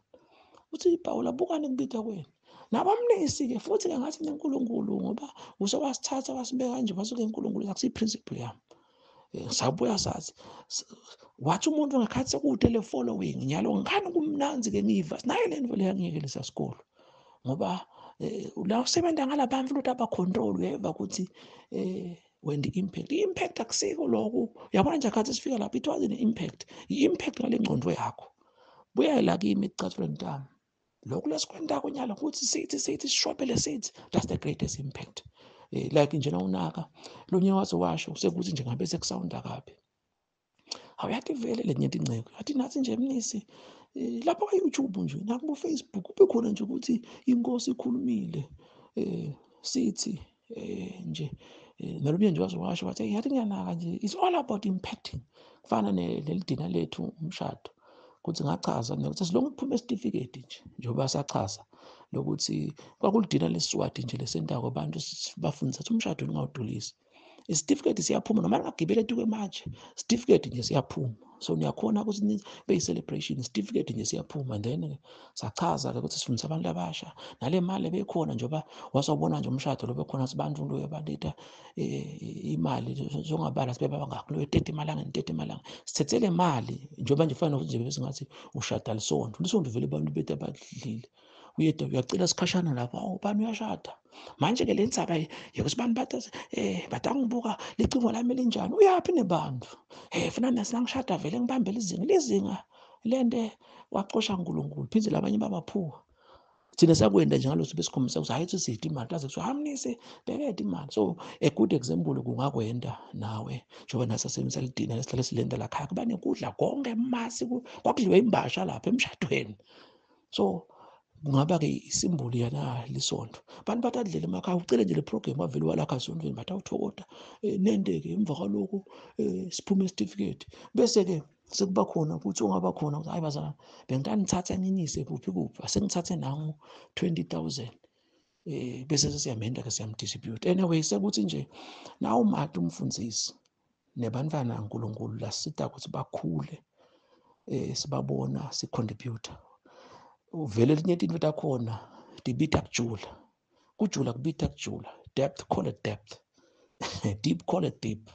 Speaker 1: Uthi Paul, bukani kubitha kwenu. Nabamnisi-ke futhi-ke ngathi neNkulunkulu ngoba usewasithatha wasibeka nje wasuke eNkulunkulu akusiyi principle yami. Sabuya sathi wathi umuntu ngakhathi sekude le following nyalo ngani kumnanzi-ke ngiva naye le nto leyo angiyekelisa sikolo ngoba la usebenza ngalabantu ukuthi abacontrol uyeva ukuthi when the impact, i-impact akusiko lokhu uyabona nje khathi sifika lapho it was an impact, i-impact ngale ngqondo yakho. Buyela kimi ecathulweni tami. Lokhu lesikwentako nyalo ukuthi sithi sishwabele sithi that's the greatest impact. Like nje nawunaka lonye waze washo sekuthi nje ngabe sekusawunda kabi. Awuyathi vele lenye ingcebo yathi nathi nje mnisi lapha ka YouTube nje nakubo Facebook kube khona nje ukuthi inkosi ikhulumile sithi nje nalobunye nje waze washo wathi yathi ngiyanaka nje it's all about impacting. Kufana nelidina lethu umshado kuthi ngachaza nokuthi silonke kuphume isitifiketi nje njengoba sachaza lokuthi kwakulidina leSwati nje lesentako abantu bafundisa ukuthi umshado ungawudulisi. Isitifiketi siyaphuma noma ngagibela etukwe manje, isitifiketi nje siyaphuma. So niyakhona ukuthi be celebration, isitifiketi nje siyaphuma. And then sachaza ke ukuthi sifundisa abantu abasha nale mali bekhona njengoba wasawubona nje umshado lo bekhona sibantu lo yabaleta imali zongabala sibe bangakho lo 30 malanga 30 malanga sithethele imali njengoba nje ufana nokuthi nje besingathi ushada lisonto lisonto vele abantu bethu abadlile uyeda uyacela sikhashana lapho awu bani uyashada manje ke le ndzaba yokuthi bani bathi batangibuka licingo lami linjani uyaphi nebantu funa nasingishada vele ngibambele izinga lizinga lente waqosha uNkulunkulu phinde labanye babaphuwa thina sakwenda nje ngalosu besikhombisa ukuthi hayi sithi imali aze kuthiwa hamnise bekede imali. So a good example kungakwenda nawe njengoba nasasebenzisa lidina lesihlale silenda la khaya kuba nekudla konke emasi kwakudliwe imbasha lapha emshadweni. So kungaba ke isimboli yana lisonto abantu batadlela emakhaya ucele nje le program avele walakha sontweni batawuthokoda nende ke emva kwalokho siphume isitifiketi bese ke sekuba khona ukuthi ungaba khona ukuthi hayi bazalwane bengitanithatha nginise kuphi kuphi asengithathe nangu 20,000 bese sesiyamenda ke siyamdistribute. Anyway sekuthi nje nawu mati umfundisi nebantwana uNkulunkulu lasita ukuthi bakhule sibabona sicontribute uvele linye into takhona dibita kujula kujula kubita kujula depth call it depth deep call it deep.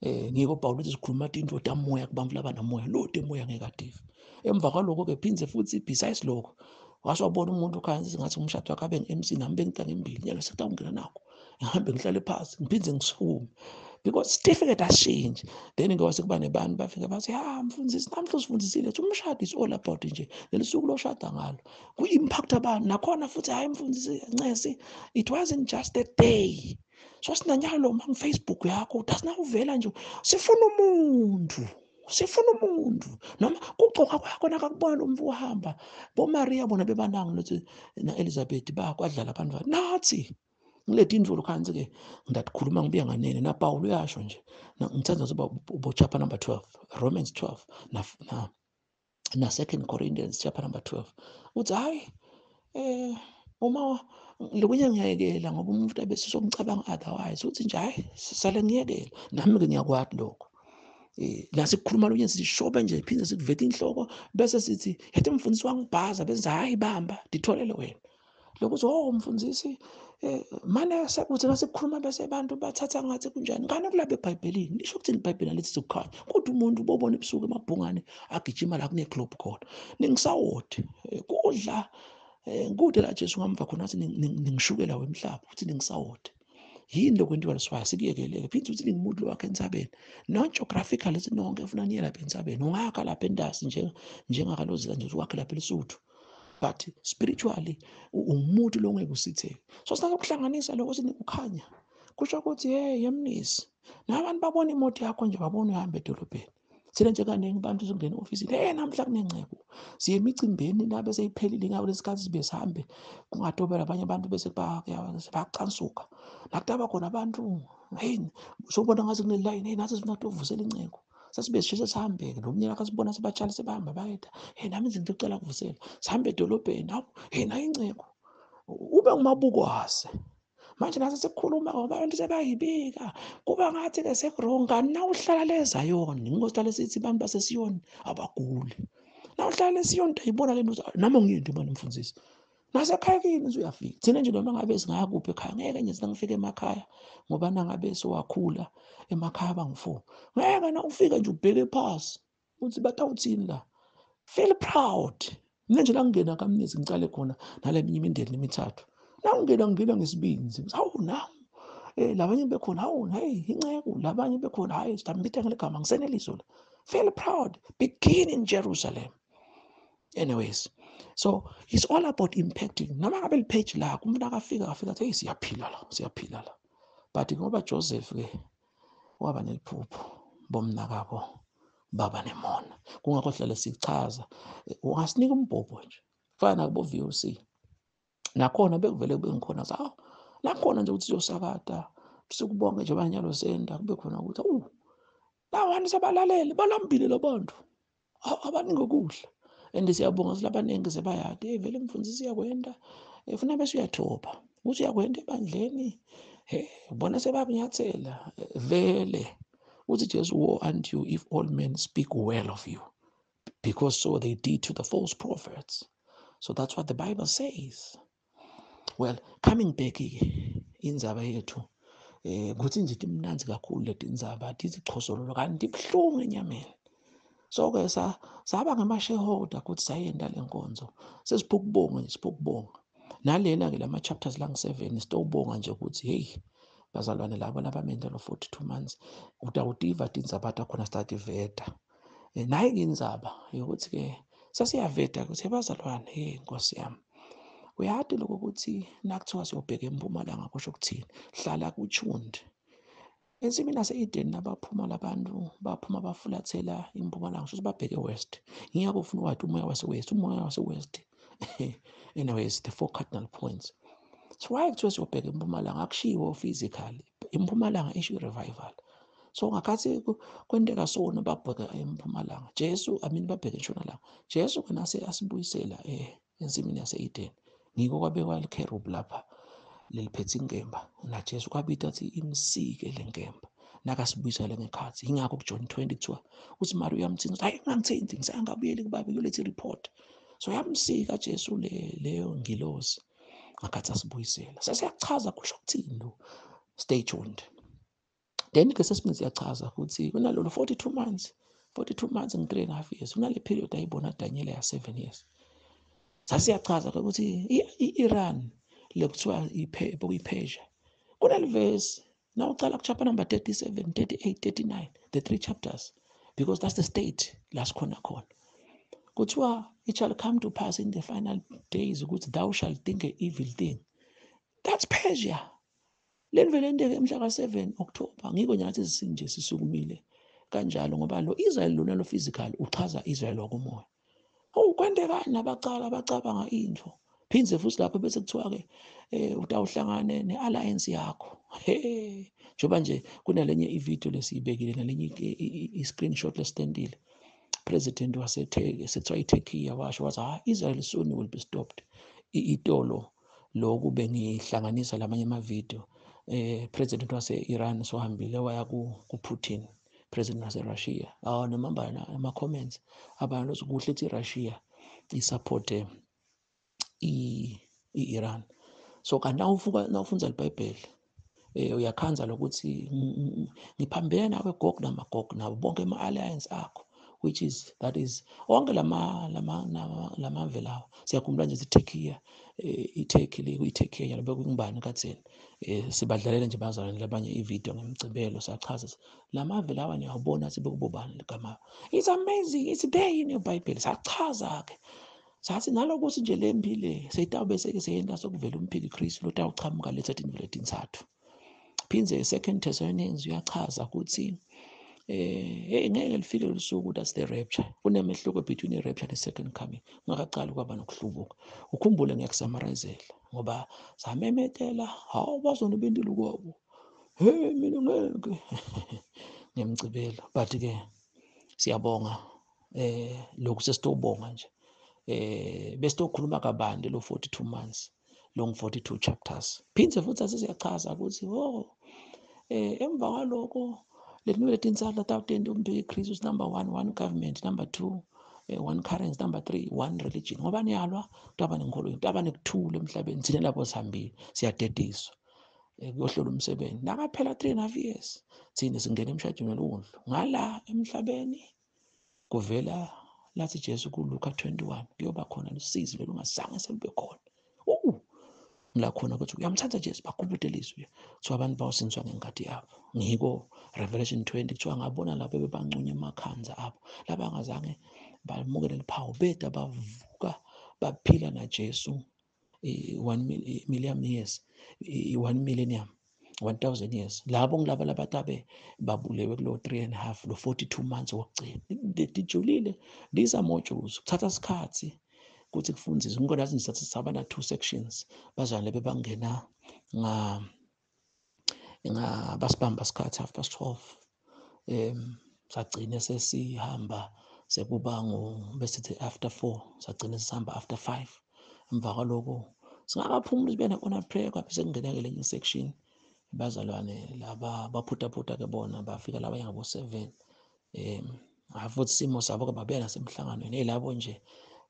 Speaker 1: Ngiko Paul uthi sikhuluma into tamoya kubantu labanamoya lo temoya negative emva kwaloko ke phindze futhi besides lokho waswabona umuntu khansi ngathi umshado wakhe abe nge-MC nami bengitanga embili nyalo sekutawungena nakho ngihambe ngihlale phansi ngiphindze ngisukume because certificate ashintshe. Then ngoba sekuba nebantu bafika bathi ha mfundisi namhla usifundisile ukuthi umshado is all about nje lelisuku loshada ngalo ku-impact abantu nakhona futhi hayi mfundisi ncesi it wasn't just a day. So sinanyalo ma Facebook yakho dasinakuvela nje sifuna umuntu sifuna umuntu noma kugcoka kwakho nakakubona lo mfu uhamba boMaria bona bebanangi nothi na Elizabeth bakwadlala abantu nathi ngileti indlu khansi ke ngidakhuluma ngibuya nganene na Paul uyasho nje ngithanda ukuba bo chapter number 12 Romans 12 na 2 Corinthians chapter number 12 uthi hayi uma lokunye ngiyayekela ngoba umuntu abese somcabanga otherwise uthi nje hayi sale ngiyekela nami ke ngiyakwazi lokho la sikhuluma lonye sishobe nje phinde sikuveta inhloko bese sithi yathi umfundisi wangibhaza bese hayi bamba ditholele wena lokuthi oh mfundisi manje sekuthi nasikhuluma bese abantu bathatha ngathi kunjani ngani kulapha eBhayibhelini lisho ukuthi iBhayibheli lithi sikukhanya kodwa umuntu ubobona ebusuku emabhungane agijima la kune club khona ningisawodi kudla kude la Jesu ngamva khona athi ningishukela wemhlaba uthi ningisawodi yini lokwentiwa leswaya sikuyekeleke phinde uthi ningumuntu wakhe entsabeni not geographically sinonke ufuna niye lapha entsabeni ungakha lapha entasi nje njengakalozila nje wakhe lapha eLesotho but spiritually umuntu lo ngeke usitheke. So sinakuhlanganisa lokho sinikukhanya kusho ukuthi hey yemnisi nabantu babona imoto yakho nje babona uhamba edolobheni sile nje kaningi abantu singena office hey namhla kunengcebo siye emicimbini nabe seyiphelile ngabe lesikhathi sibe sihambe kungatobela abanye abantu bese bayacansuka nakutaba khona abantu Hey, sobona ngathi kunelayini, hey, nathi sifuna ukuvusela inceko. Sasibe sisheshe sihambe-ke nomnyaka kasibona sibatshala sebahamba bayeda. Hey, nami izinto ecela kuvusela. Sihambe edolobheni, hawu, hey, nayo inceko. Ube ngumabukwase. Manje nase sekukhuluma ngoba abantu sebayibika. Kuba ngathi-ke sekurong, kanti na uhlala le Zayoni, ngosihlale sithi abantu baseSiyoni abaguli. Na uhlala eSiyoni uyayibona le nto, nami ngiyinto imane mfundisi. Nasekhaya kini nje uyafika. Thina nje noma ngabe singaya kuphi ekhaya, ngeke nje singifike emakhaya ngoba nangabe sowakhula emakhaya bangu-4. Ngeke na ufike nje ubheke phasi uthi batawuthini la. Feel proud. Mina nje la ngingena kamnisi ngicale khona nale minye imindeni emithathu. La ngingena ngesibindi. Hawu nawu. Labanye bekhona, hawu hey inceku, labanye bekhona, hayi sitambitha ngeligama ngiseneliso la. Feel proud. Begin in Jerusalem. Anyways, so it's all about impacting. Noma ngabe lipage lakho umuntu akafika afika athi hey siyaphila la, siyaphila la. But ngoba Joseph ke waba neliphupho bomnakabo baba nemona. Kungakho hlale sichaza ungasinika umbhobho nje. Kufana nakubo VOC. Nakhona bekuvele kube ngikhona sawo. Nakhona nje ukuthi siyosakata sikubonke nje abanyalo senda kube khona ukuthi awu lawantu sebalalele balambile labantu. Abaningi ukudla. And siyabonga silabaningi sebayade hey vele mfundisi uyakwenda ufuna bese uyathoba uthi uyakwenda ebandleni hey ubona sebakunyathela vele uthi Jesu woe unto you if all men speak well of you because so they did to the false prophets. So that's what the Bible says. Well, coming back indzaba yethu kuthi nje timnandzi kakhulu letindzaba tizichosololo kanti ibuhlungu enyameni. So ke saba ngama-shareholder ukuthi sayenda le nkonzo. Sesiphuka ukubonga nje, siphuka ukubonga. Nalena ke lama chapters lang 7 sitobonga nje ukuthi hey bazalwane labo labamenda lo 42 months utawutiva tindzaba takhona sitativeta. Nayi indzaba yokuthi ke sasiyaveta ukuthi bazalwane hey Nkosi yami. Uyati lokho ukuthi nakuthiwa siyobheka empumalanga kusho ukuthini? Hlala kutuned. Ensimini yase-Eden nabaphuma labantu baphuma bafulathela impumalanga kusho babheke west. Ngiyakho ufuna wathi umoya wase-west, umoya wase-west. Anyways, the 4 cardinal points. So why kuthiwa siyobheka impumalanga? Akushiwo physically. Impumalanga isho revival. So ngakhathi kwenteka sona babheka empumalanga. Jesu, I mean babheke entshonalanga. Jesu kena asibuyisela ensimini yase-Eden. Ngiko kwabekwa likherub lapha leliphethe inkemba. Na Jesu kwabita athi imsike lenkemba. Nakasibuyisela ngekhathi. Ingakho kuJohn 20 kuthiwa uthi Maria uyamthinta, hayi ungangithinti ngisangabuyeli kubaba uyoletha ireport. So yamsika Jesu leyo ngilozi ngakhathi asibuyisela. Sesiyachaza kusho ukuthini lo. Stay tuned. Then ke sesibini siyachaza ukuthi kunalolo 42 months, 42 months and 3.5 years. Kunale period ayibona Daniel ya 7 years. Sasiyachaza ukuthi i-Iran lekuthiwa iPersia. Kunale verse now uqala ku chapter number 37, 38, 39, the 3 chapters, because that's the state la sikhona khona. Kuthiwa it shall come to pass in the final days ukuthi thou shalt think an evil thing. That's Persia. Lenvele enteke mhla ka-7 October. Ngiko nje ngathi sinje sisukumile kanjalo ngoba lo Israel lona lo physical uchaza Israel wakumoya. Oh kwentekani nabacala abacabanga into. Phindze futhi lapho bese kuthiwa ke utawuhlangane ne-alliance yakho. Hey, njengoba nje kunalenye i-video lesiyibekile nalenye i-screenshot lesitendile. President waseTurkey sethiwa iTurkey washo wathi ha Israel soon will be stopped. Itolo lokhu bengihlanganisa lamanye ama-video. President wase-Iran sohambile waya ku-Putin, president wase-Russia. Nemamba ama-comments abantu kuhle ethi i-Russia i-support i-Iran. So kanti nawufunza iBhayibheli uyakhanza lokuthi ngiphambene nawe Gog naMagog nabo bonke ama-alliance akho, which is that is onke lamave lawa. Siyakhumbula nje iTurkey, iTurkey le kuyiTurkey yalo bekungubani katheni. Sibadlalela nje bazalwane labanye ivideo ngemgcibelo sachaza lamave lawa niyawubona sibe kubobani ligama. It's amazing, it's there in your Bible. Sachaza ke sathi nalokuthi nje lempi le seyitawube seyenda sokuvela umphiki Kristu lotawuchamuka letha tindlela letintsatfu. Phindze Second Thessalonians uyachaza ukuthi hey ngeke lifike lusuku, that's the rapture. Kunemehluko between the rapture and the second coming. Ungakaqali kwaba nokuhlubuka. Ukhumbule ngiyakusummarize ngoba samemetela hawu bazona bendile kwabo. Hey mina ngeke ngemcibelo, but ke siyabonga lokhu sesitobonga nje. Besitokhuluma kabanti lo 42 months, long 42 chapters. Phindze futhi asiyachaza ukuthi oh emva kwaloko letinwele tinsala tawutenta umphiki Christ number 1 one government, number 2 one currency, number 3 one religion. Ngoba niyalwa kutaba nenkolo, kutaba nekuthula emhlabeni. Thina lapho sihambile siyadediswa kuyohlola umsebenzi. Nakaphela 3.5 years thina singena emshadweni welundlu. Ngala emhlabeni kuvela lathi Jesu kuLuka 21 kuyoba khona lusizi lolungazange selube khona. Ngila khona ukuthi uyamthatha Jesu bakhuphude ilizwi. Kuthiwa abantu bawusinswa ngengadi yabo. Ngiko Revelation 20 kuthiwa ngabona lapho bebancunya emakhanza abo labangazange bamukele liphawu beda bavuka baphila na Jesu 1 million years, 1 millennium, 1000 years. Labo ngilaba labatabe babulewe kulo 3.5 lo 42 months wokugcina. Dijulile, these are modules. Kuthatha isikhathi ukuthi kufundiswe. Ngikho nathi ngisathatha saba na 2 sections. Bazalwane bebangena nga basibamba isikhathi 12:30. Sagcine sesihamba sekuba ngo besithi after 4, sagcine sihamba after 5. Emva kwaloko singakaphumuli sibe ne-honor prayer kwaphi sekungena ke lenye section. Bazalwane laba baphutaphutha ke bona bafika laba ngabo 7. Futhi simo sabo ke babuya nasemhlanganweni elabo nje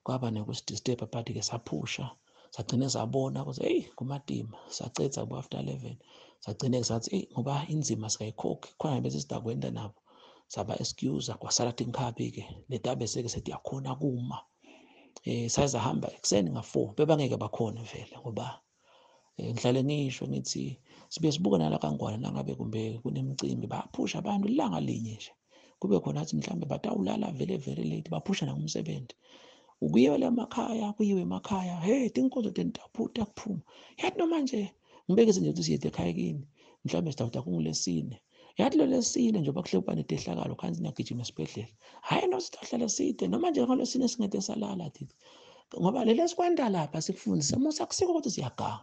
Speaker 1: kwaba nekusidisturb but ke saphusha sagcine sabona ukuthi hey kumatima. Sacetha ku after 11 sagcine sathi hey ngoba inzima sikayikhokhi khona bese sidakwenda nabo saba excuse kwasala tinkhabi ke letabe seke sethi yakhona kuma. Sazahamba ekseni nga4 bebangeke bakhona vele ngoba ngihlale ngisho ngithi sibe sibuka nala kaNgwane nangabe kumbe kunemicimbi baphusha abantu ilanga linye nje kube khona athi mhlambe batawulala vele very late baphusha nakumsebenzi ukuyela emakhaya kuyiwe emakhaya. Hey tinkonzo tentaphutha kuphuma yathi noma nje ngibekeze nje ukuthi siyede ekhaya kini mhlambe sidawuda kungulesine yathi lo lesine nje bakuhle kuba nedehlakalo khanzi niyagijima esibhedlela. Hayi no sihlala side noma nje ngalesine singede salala thithi ngoba lele sikwanda lapha sikufundisa musa kusiko ukuthi siyaganga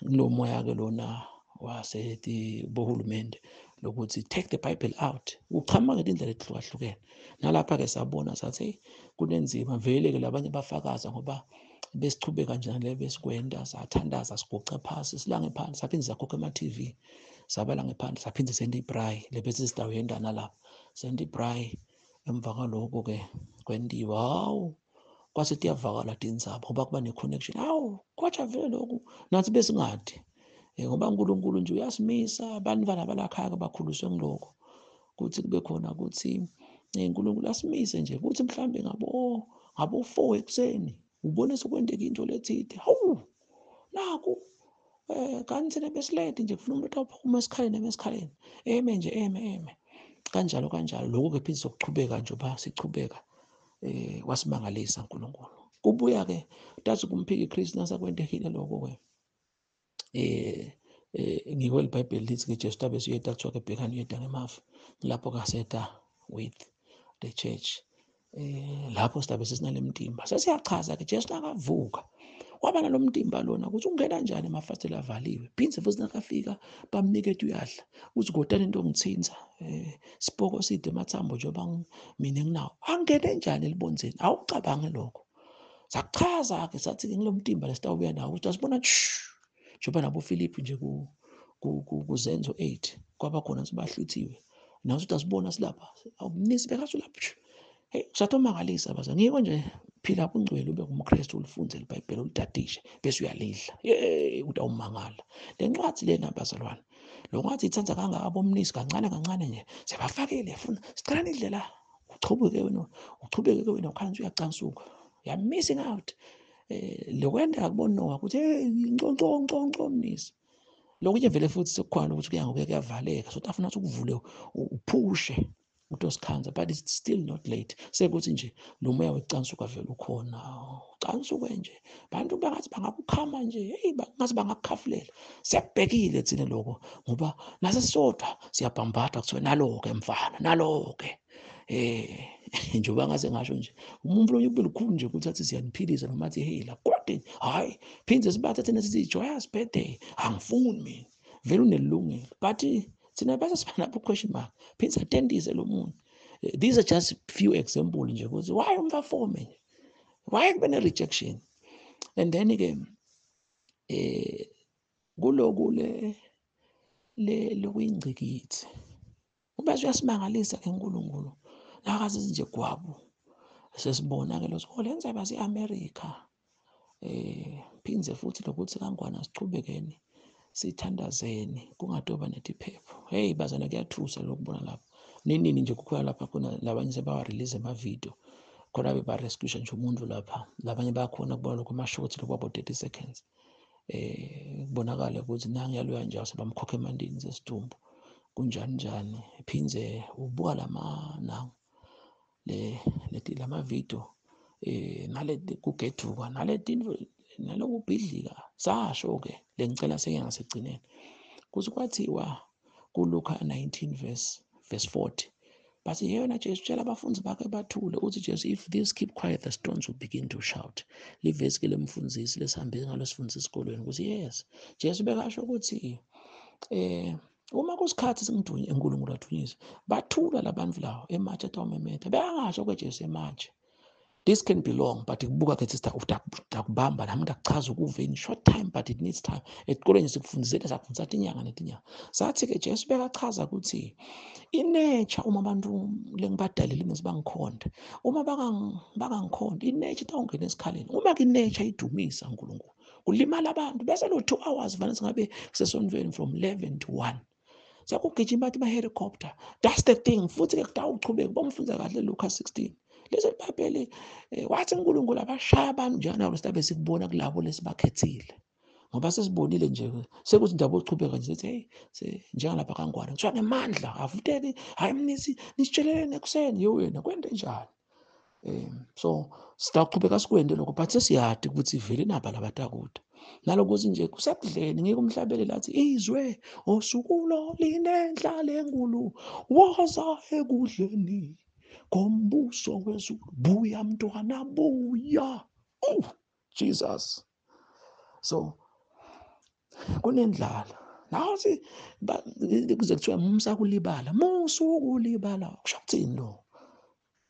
Speaker 1: lo moya ke lona wasethi bohulumende lokuthi take the Bible out uchama ngendlela ehlukahlukene. Nalapha ke sabona sathi kunenzima vele ke labanye bafakaza ngoba besichubeka nje le besikwenda sathandaza siguqa phansi silange phansi saphinde sakhokha ema TV sabala ngephandle saphinde senda ibraai le bese sidawenda nalapha senda ibraai. Emva kwaloko ke kwendiwa hawu kwase tiyavakala tindzaba ngoba kuba ne-connection. Hawu kwatsha vele lokhu nathi besingadi ngoba uNkulunkulu nje uyasimisa abantwana balakhaya bakhuliswe ngilokho kuthi kube khona ukuthi uNkulunkulu asimise nje kuthi mhlambe ngabo 4 ekuseni ubone sokwenteka into lethide. Hawu naku kanti thina besilede nje kufuna umuntu aphuma esikhaleni emesikhaleni eme nje eme kanjalo kanjalo. Lokho ke phinde sokuchubeka nje ba sichubeka wasimangalisa uNkulunkulu. Kubuya ke tathi kumphiki Christ nasakwendekile lokho ke ngikho iBhayibheli lithi ke Jesu tabe siyeta kuthiwa ke bhekani uyeda ngemafu lapho kaseta with the church lapho sidabe sesinale mtimba sesiyachaza ke Jesu nakavuka waba nalomtimba lona ukuthi ungena kanjani emafasitela avaliwe phindze futhi nakafika bamnikete uyadla uthi kodwa into ngithinza sipoko side emathambo njengoba mina nginawo angene njani elibonzeni. Awucabange lokho. Sachaza ke sathi ke ngilomtimba lesitawubuya nawo ukuthi asibona njengoba nabo Philip nje kuzenzo 8 kwaba khona sibahluthiwe naso ukuthi asibona silapha awumnisi bekathi lapha. Hey kusatomangalisa baza ngiko nje phila kungcwele ube ngumKristu ulifunze iBhayibheli ulitadishe bese uyalidla. Hey utawumangala le ncwadi lena bazalwane lo ngathi ithatha kangaka bomnisi kancane kancane nje sebafakile funa sicela indlela uchubeke wena uchubeke wena ukhanzi uyacansuka you are missing out. Lokwenda akubona Noah ukuthi hey nconco nconco mnisi lokunye vele futhi sekukhona ukuthi kuya ngokuya kuyavaleka so tafuna ukuvule uphushe utosikhanza but it's still not late. Sekuthi nje lo moya wecansuka vele ukhona ucansuke nje bantu bangathi bangakukhama nje hey bangathi bangakukhafulela. Siyabhekile thina lokho ngoba nasesodwa siyabhambatha kuthiwa nalo ke mfana nalo ke njengoba ngase ngasho nje umuntu lo kube lukhulu nje ukuthi athi siyaniphilisa noma athi hey la kodwa hayi phinde sibathathe thina sithi joyous birthday angifuni mina Vele unelungelo, but thina bese siba nabo question mark, phinde atendise lo muntu. These are just few example nje ukuthi why umfafome nje, why kube ne rejection. And then ke kuloku le lokuyingcikithi ubese uyasimangalisa ke uNkulunkulu nakazi nje gwabu sesibona ke lo lenza base America phinze futhi lokuthi kangwana sichubekeni sithandazeni kungatoba netiphepho. Hey bazana, kuyathusa lokubona lapha ninini nje kukhona lapha khona labanye sebawa release ama video khona beba rescue nje umuntu lapha, labanye bayakhona kubona lokho ama shots lokwabo 30 seconds kubonakala ukuthi nangi yaloya nje sebamkhokha emandini sesidumbu kunjani njani. Phinze ubuka lama nangu le leti lama video nale kugeduka nale nalokubhidlika. Sasho ke lengicela seke ngasigcineni kuthi kwathiwa kuLuka 19 verse 40 bathi yena Jesu tshela abafundi bakhe bathule, uthi Jesu if this keep quiet the stones will begin to shout. Livesi ke lemfundisi lesihambe ngalo sifundisa esikolweni ukuthi yes Jesu bekasho ukuthi uma kusikhathi singidunye uNkulunkulu athunyiswe bathula labantu lawo ematshe atawumemetha beyangasho kweJesu ematshe. This can be long, but kubuka ke sister utakubamba nami ndakuchaza ukuve in short time, but it needs time. Esikolweni sikufundisela sakufundisa tinyanga netinyanga. Sathi ke Jesu bekachaza ukuthi inature uma abantu lengibadalile nesibangikhonda, uma bangangikhonda inature itawungena esikhaleni. Uma ke inature idumisa uNkulunkulu kulimala abantu bese lo 2 hours vane singabe kusesontweni from 11 to 1. Sekugijima bathi ba helicopter. That's the thing. Futhi ke kutawuchubeka bomfundza kahle Luka 16. Lezi iBhayibheli wathi uNkulunkulu abashaya abantu njengalabo sidabe sikubona kulabo lesibakhethile, ngoba sesibonile nje sekuthi indaba ochubeka nje sithi hey njengalapha kaNgwane kuthiwa ngemandla avuteki hayi mnisi nisitshelelene ekuseni yo wena kwente njani. So sitaqhubeka sikwende lokho, but sesiyadi ukuthi vele naba labatakude nalokuthi nje kusekudleni ngike umhlabele lathi izwe osukulo linenhla lenkulu woza ekudleni kombuso wezulu buya mntwana buya. Oh Jesus. So kunendlala nathi kuze kuthiwa musa kulibala, musa ukulibala kusho ukuthini lo?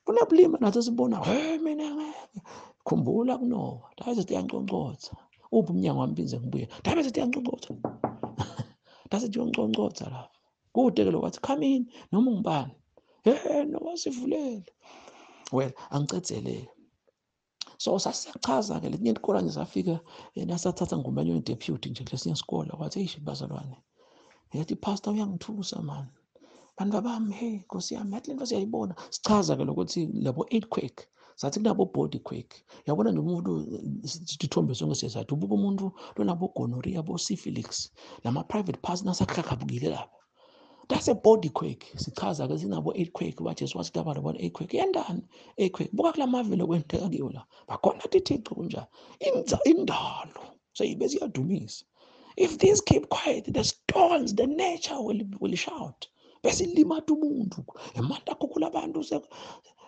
Speaker 1: Kunebulima nathi sibona hey mina ngeke khumbula kuNoah daze siyanconcotha uphi umnyango wami phinze ngibuye dabe siyanconcotha daze siyanconcotha lapha kude ke lo wathi come in noma ungubani hey Noah sivulele. Well angicedzelele. So sasichaza ke letinye isikole nje safika nasathatha ngumanye we-deputy nje kulesinye isikole wathi eish bazalwane yathi pastor uyangithusa man bantu bami hey Nkosi yami yathi lento siyayibona. Sichaza ke lokuthi labo earthquake sathi kunabo body quake, yabona nje umuntu sithombe sonke siyasathi ubuka umuntu lonabo gonorrhea bo syphilis lama private parts nasakhakhabukile lapha. That's a body quake. Sichaza ke sinabo earthquake baJesu wathi abantu bona earthquake yendani earthquake buka kulamavelo kwenteka kiyo la bakhona tithixo kunjani indalo seyibe siyadumisa. If these keep quiet the stones the nature will shout. Bese limata umuntu emandla akukho labantu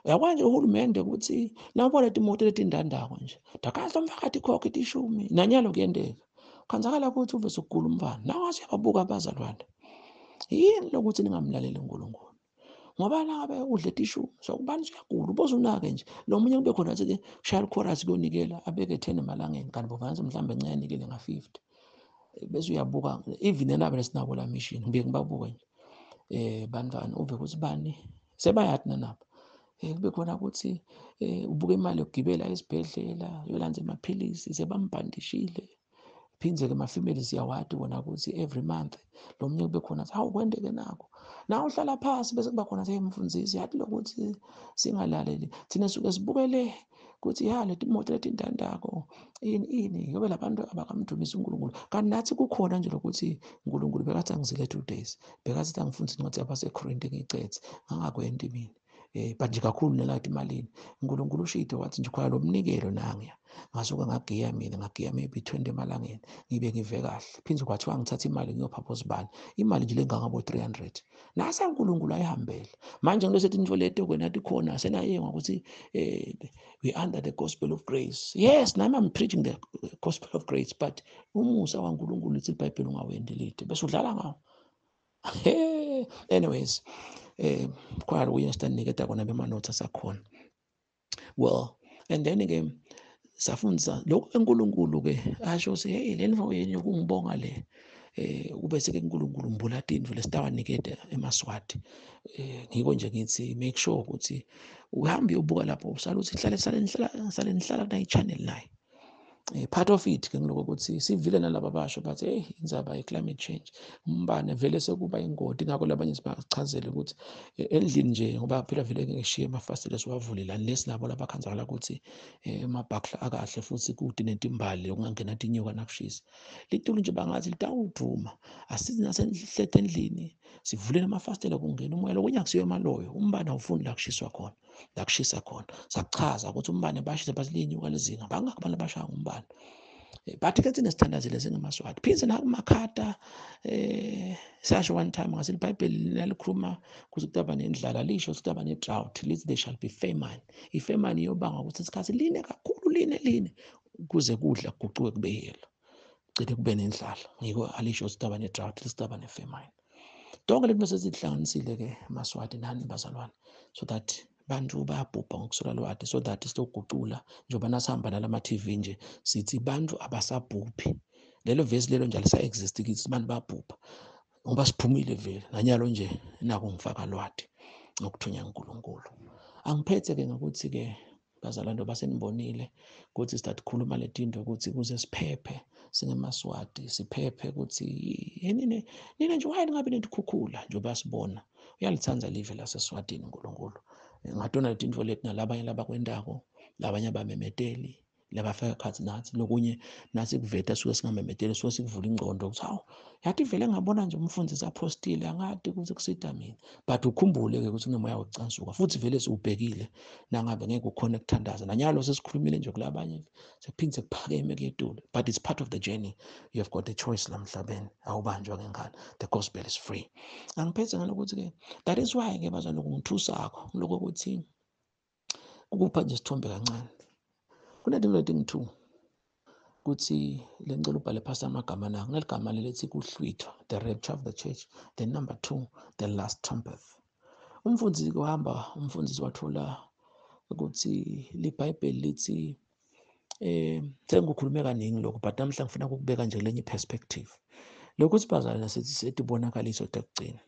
Speaker 1: yabona nje uhulumende ukuthi nabona imoto letindandako nje dakahle umphakathi khokha itishumi nanyalo kuyendeka khanzakala ukuthi uve sokugula umfana nawe siyababuka abazalwane. Yini lokuthi ningamlaleli uNkulunkulu ngoba nangabe udle tissue sokubani uyagula uboze unake nje lo munye kube khona athi shaya chorus kuyonikela abeke 10 emalangeni kanti bovanze mhlambe encane nikele nga50 bese uyabuka even nalabo lesinabo la mission ngibe ngibabuka nje bantwana uve ukuthi bani sebayathi nanapha kube khona ukuthi ubuka imali yokugibela esibhedlela yolanza amaphilisi sebambhandishile. Phinze ke ama-female siyawadi wona ukuthi every month lo munye kube khona hawu kwenteke nako nawe uhlala phasi bese kuba khona seyimfundisi yathi lokuthi singalaleli thina suke sibukele ukuthi ya leti moto letintandako ini ini ngoba labantu abakamdumisa uNkulunkulu. Kanti nathi kukhona nje lokuthi uNkulunkulu bekathi angizile 2 days bekathi angifundise incwadi yabaseKorinte ngicethe ngangakwenti mina But nje kakhulu nelathi imalini uNkulunkulu ushide wathi nje khona lo mnikelo nangiya ngasuka ngagiya mina ngagiya maybe 20 emalangeni ngibe ngive kahle phinde kwathiwa ngithatha imali ngiyopha bosibani imali nje lengangabo 300 nasa uNkulunkulu ayihambele manje ngilosethi into leto kwena khona senayengwa ukuthi we under the gospel of grace. Yes, nami I'm preaching the gospel of grace, but umusa waNkulunkulu lithi iBhayibheli ungawendi lide bese udlala ngawo. Anyways, khona lokunye sitaniketa kona bema-notes asakhona. Well, and then ke safundisa lokhu eNkulunkulu ke asho ukuthi hey le ndvo yenu yokungibonga le kube seke uNkulunkulu mbula tindlu lesitawanikete eMaswati. Ngiko nje ngithi make sure ukuthi uhambe uyobuka lapho usala uthi hlale sale nihlala kuna i-channel naye. Part of it ke ngiloko ukuthi sivile nalaba basho bathi hey indzaba ye-climate change umbane vele sekuba ingodi, ngakho labanye sibachazele ukuthi endlini nje ngoba phela vele ngeke sishiye amafasitela siwavulile unless labo labakhanzakala ukuthi amabhakla akahle futhi kude netimbali okungangena tinyoka nakushisa litulu nje bangathi litawuduma asithi nasenhlethe endlini sivulele amafasitela kungena umoya lokunye akusiyo emaloyo umbane awufuni la kushiswa khona la kushisa khona. Sakuchaza ukuthi umbane bashisa bathi linyuka lizinga bangakho abantu abashaya umbane bathi ke thina sithandazile singemaswati phinde nakumakhata sasho one time ngase iBhayibheli lalikhuluma ukuthi kutaba nendlala lisho ukuthi kutaba ne-drought lithi there shall be famine. I-famine iyobanga ukuthi isikhathi line kakhulu line kuze kudla kuguquke kube yelo gcine kube nendlala. Ngiko alisho ukuthi kutaba ne-drought lithi kutaba ne-famine. Tonke lento sesihlanganisile ke Maswati nani bazalwane so that bantu bayabhubha ngokuswela lwati so that sizogucula njengoba nasihamba nalama TV nje sithi bantu abasabhubhi lelo vesi lelo nje alisa exist kithi abantu bayabhubha ngoba siphumile vele nanyalo nje nako ngifaka lwati ngokuthunya uNkulunkulu. Angiphethe ke ngokuthi ke bazalwane basenibonile ukuthi sidakhuluma letinto ukuthi kuze siphephe singemaswati siphephe ukuthi nina nje why ningabe netikhukhula njengoba sibona uyalithanda live laseSwatini uNkulunkulu ngatona letinto leti nalabanye labakwendako labanye abamemeteli labafaka khathi nathi lokunye nathi kuveta suke singamemeteli suke sikuvula ingqondo ukuthi hawu yathi vele ngabona nje umfundisi apostile angadi ukuthi kusida mina but ukhumbule ke ukuthi kunomoya wokucansuka futhi vele siubhekile nangabe ngeke ukhone ukuthandaza nanyalo sesikhulumile nje kulabanye sekuphinde sekuphakeme kuyetulu but it's part of the journey. You have got a choice la mhlabeni awubanjwa ngengane the gospel is free. Angiphethe ngalokuthi ke that is why ke bazalwane ngithusakho lokho ukuthi ukupha nje isithombe kancane kunetinto letingu-2 kuthi lencela ubhale phasi amagama na kuneligama lelithi kuhlwithwa the rapture of the church, then number 2 the last trumpet. Umfundisi kuhamba umfundisi wathola ukuthi liBhayibheli lithi sengikhulume kaningi lokho but namhla ngifuna ukubeka nje lenye perspective lokhu sibazalana sithi setibonakaliso tekugcina.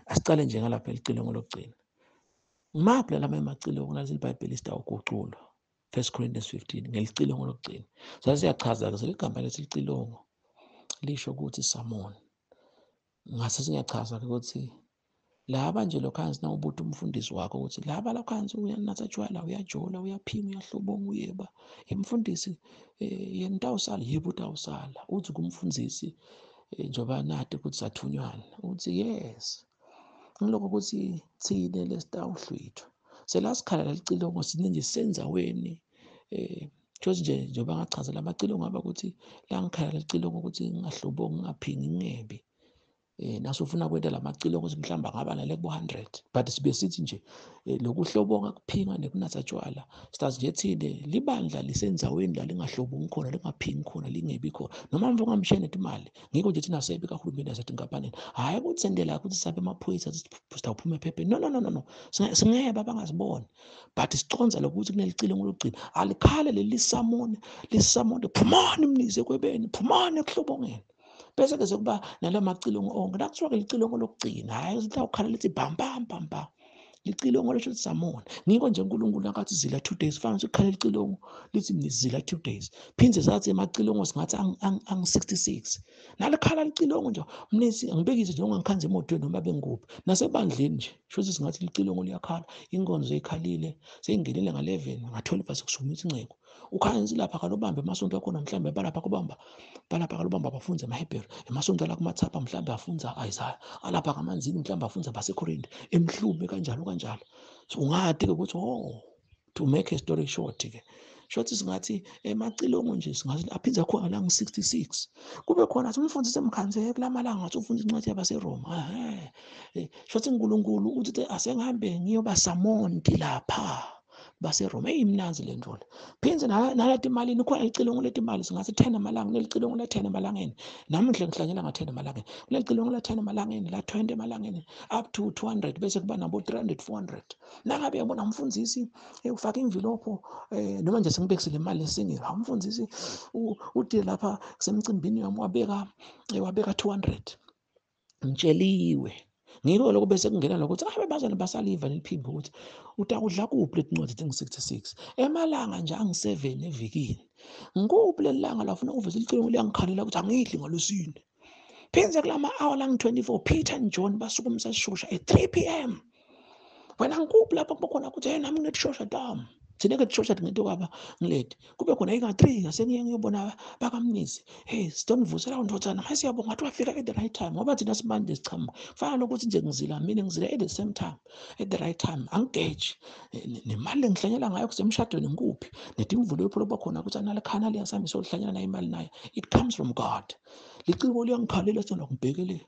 Speaker 1: Asicale nje ngalapha elicilongo lokugcina maphi lama emacilongo nalesi iBhayibheli sitawuguculwa 1 Corinthians 15 ngelicilongo lokugcina. Sasiyachaza ke seligama lelicilongo lisho ukuthi summon. Ngase singachaza ke ukuthi laba nje lokhansi nawubuta umfundisi wakho ukuthi laba lokhansi uyanatha tshwala uyajola uyaphinga uyahlobonga uyeba imfundisi yena utawusala yebo utawusala uthi kumfundisi njoba nati ukuthi sathunywana uthi yes ngiloko ukuthi thine lesitawuhlwithwa selasikhala lelicilongo sine nje senzaweni just nje njengoba ngachaza lamacilongo ngaba ukuthi la ngikhala lecilongo ukuthi ngingahlobongi ngingaphingi ngingebi naso ufuna kwenta lamacilongo ukuthi mhlawumbe angaba nale ku 100 but sibe sithi nje lokuhlobonga kuphinga nekunatha tshwala sitazi nje thine libandla lisenzaweni la lingahlobongi khona lingaphingi khona lingebi khona noma mve ungamshene imali ngikho nje thina sebe kahulumeni nasetinkampanini hayi ukuthi sendela ukuthi sabe amaphoyisa sitawuphuma ephepheni no singeke abangazibona but siconza lokuthi kunelicilongo lokugcina alikhale leli samone phumani mnize kwebeni phumani ekuhlobongeni bese ke sekuba nalamacilongo onke nakuthiwa ke licilongo lokugcina hayi litawukhala lithi bam bam bam bam licilongo lisho ukuthi samona ngikho nje uNkulunkulu akathi zila 2 days fanele ukukhala licilongo lithi nizila 2 days phinde sathi emacilongo singathi ang 66 nalikhala licilongo nje mnisi angibekise nje ungangikhanza emotweni noma bengikuphi nasebandleni nje sho ukuthi singathi licilongo liyakhala inkonzo ikhalile seyingenile nga11 nga12 base kusukuma inceko Ukhanzi lapha kalobambe emasonto akhona mhlambe balapha kubamba balapha kalobamba bafunza emaHebheru, emasonto la kumathapha mhlambe afunza Isaiah, alapha kamanzini mhlambe afunza baseKorinte, emhlume kanjalo kanjalo. So ungadi ke ukuthi oh, to make a story short ke, shothi singathi emacilongo nje singathi aphinza khona la ngu-66 kube khona athi umfundisi emkhanze kulamalanga ngathi ufunda incwadi yabaseRoma. Shothi uNkulunkulu uthi asengihambe ngiyoba samonti lapha baseRoma. Eyimnanzi le nto le. Phinze nalati imalini khona licilongo letimali singathi 10 amalanga, kunelicilongo la 10 emalangeni. Nami ngihle ngihlanyela nga 10 emalangeni. Kunelicilongo la 10 emalangeni, la 20 emalangeni, up to 200 bese kuba nabo 300 400. Nangabe uyabona umfundisi ufaka imvilopho noma nje sengibekisele imali esingile. Umfundisi uthi lapha kusemcimbini wami wabeka 200. Ngitsheliwe. Ngiko lokho bese kungena lokuthi abe bazane basaliva neliphimbo ukuthi utakudla kuphi letincwadi tingu-66 emalanga nje angu-7 evikini. Ngikuphi leli langa la ufuna uveze licilongo liyangikhalela ukuthi angidli ngalosini. Phinze kulama hour langu-24 Peter and John basukumisa sishosha at 3 p.m. Wena ngikuphi lapho kuba khona ukuthi hey nami nginetishosha dam. Thina ke tishosha ngento kwaba ngileti. Kube khona inga-3 ngasengiye ngiyobona bakamnisi. Hey sitonivusela ndvodzana mase siyabonga ngathi wafika at the right time ngoba thina simanje sichamuka. Kufana nokuthi nje ngizila mina ngizila at the same time at the right time angigeji nemali engihlanyela ngayo kusemshadweni ngikuphi netimvulo yopho loba khona ukuthi analikhana liyasami sohlanyela nayo imali nayo. It comes from God. Liciko liyangikhalela sona ngibhekele.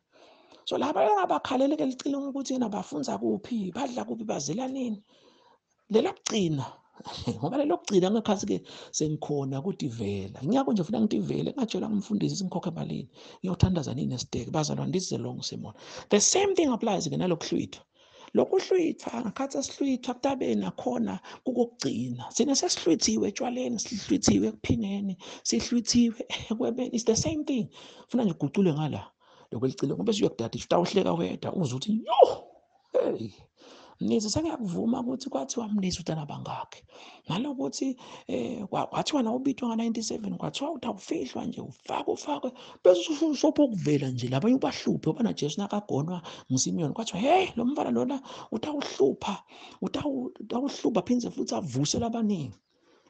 Speaker 1: So laba engabakhalele ke licilongo ukuthi yena bafunza kuphi, badla kuphi, bazela nini. Lelokugcina ngoba lelokugcina ngekhathi ke sengikhona kutivela. Ngiyako nje ufuna ngitivele ngatshelwa ngumfundisi singikhokhe emalini. Ngiyothandaza nini esiteke bazalwane, this is a long sermon. The same thing applies ke nalokuhlwithwa. Lokuhlwithwa ngakhathi asihlwithwa kutabe nakhona kukugcina. Sina sesihlwithiwe etshwaleni, sihlwithiwe ekuphingeni, sihlwithiwe ekwebeni. It's the same thing. Ufuna nje ugucule ngala lokwelicilongo ngoba usuyakudadisha utawuhleka wedwa uze uthi yo hey Mnisi sengiyakuvuma ukuthi kwathiwa Mnisi utana bangakhe nalokuthi kwathiwa na ubitwa nga-97 kwathiwa utawufihlwa nje ufake ufakwe bese usopho ukuvela nje labanye ubahluphe ngoba na Jesu nakagonwa nguSimiyoni kwathiwa hey lo mfana lona utawuhlupha utawuhlupha phindze futhi avuse labaningi.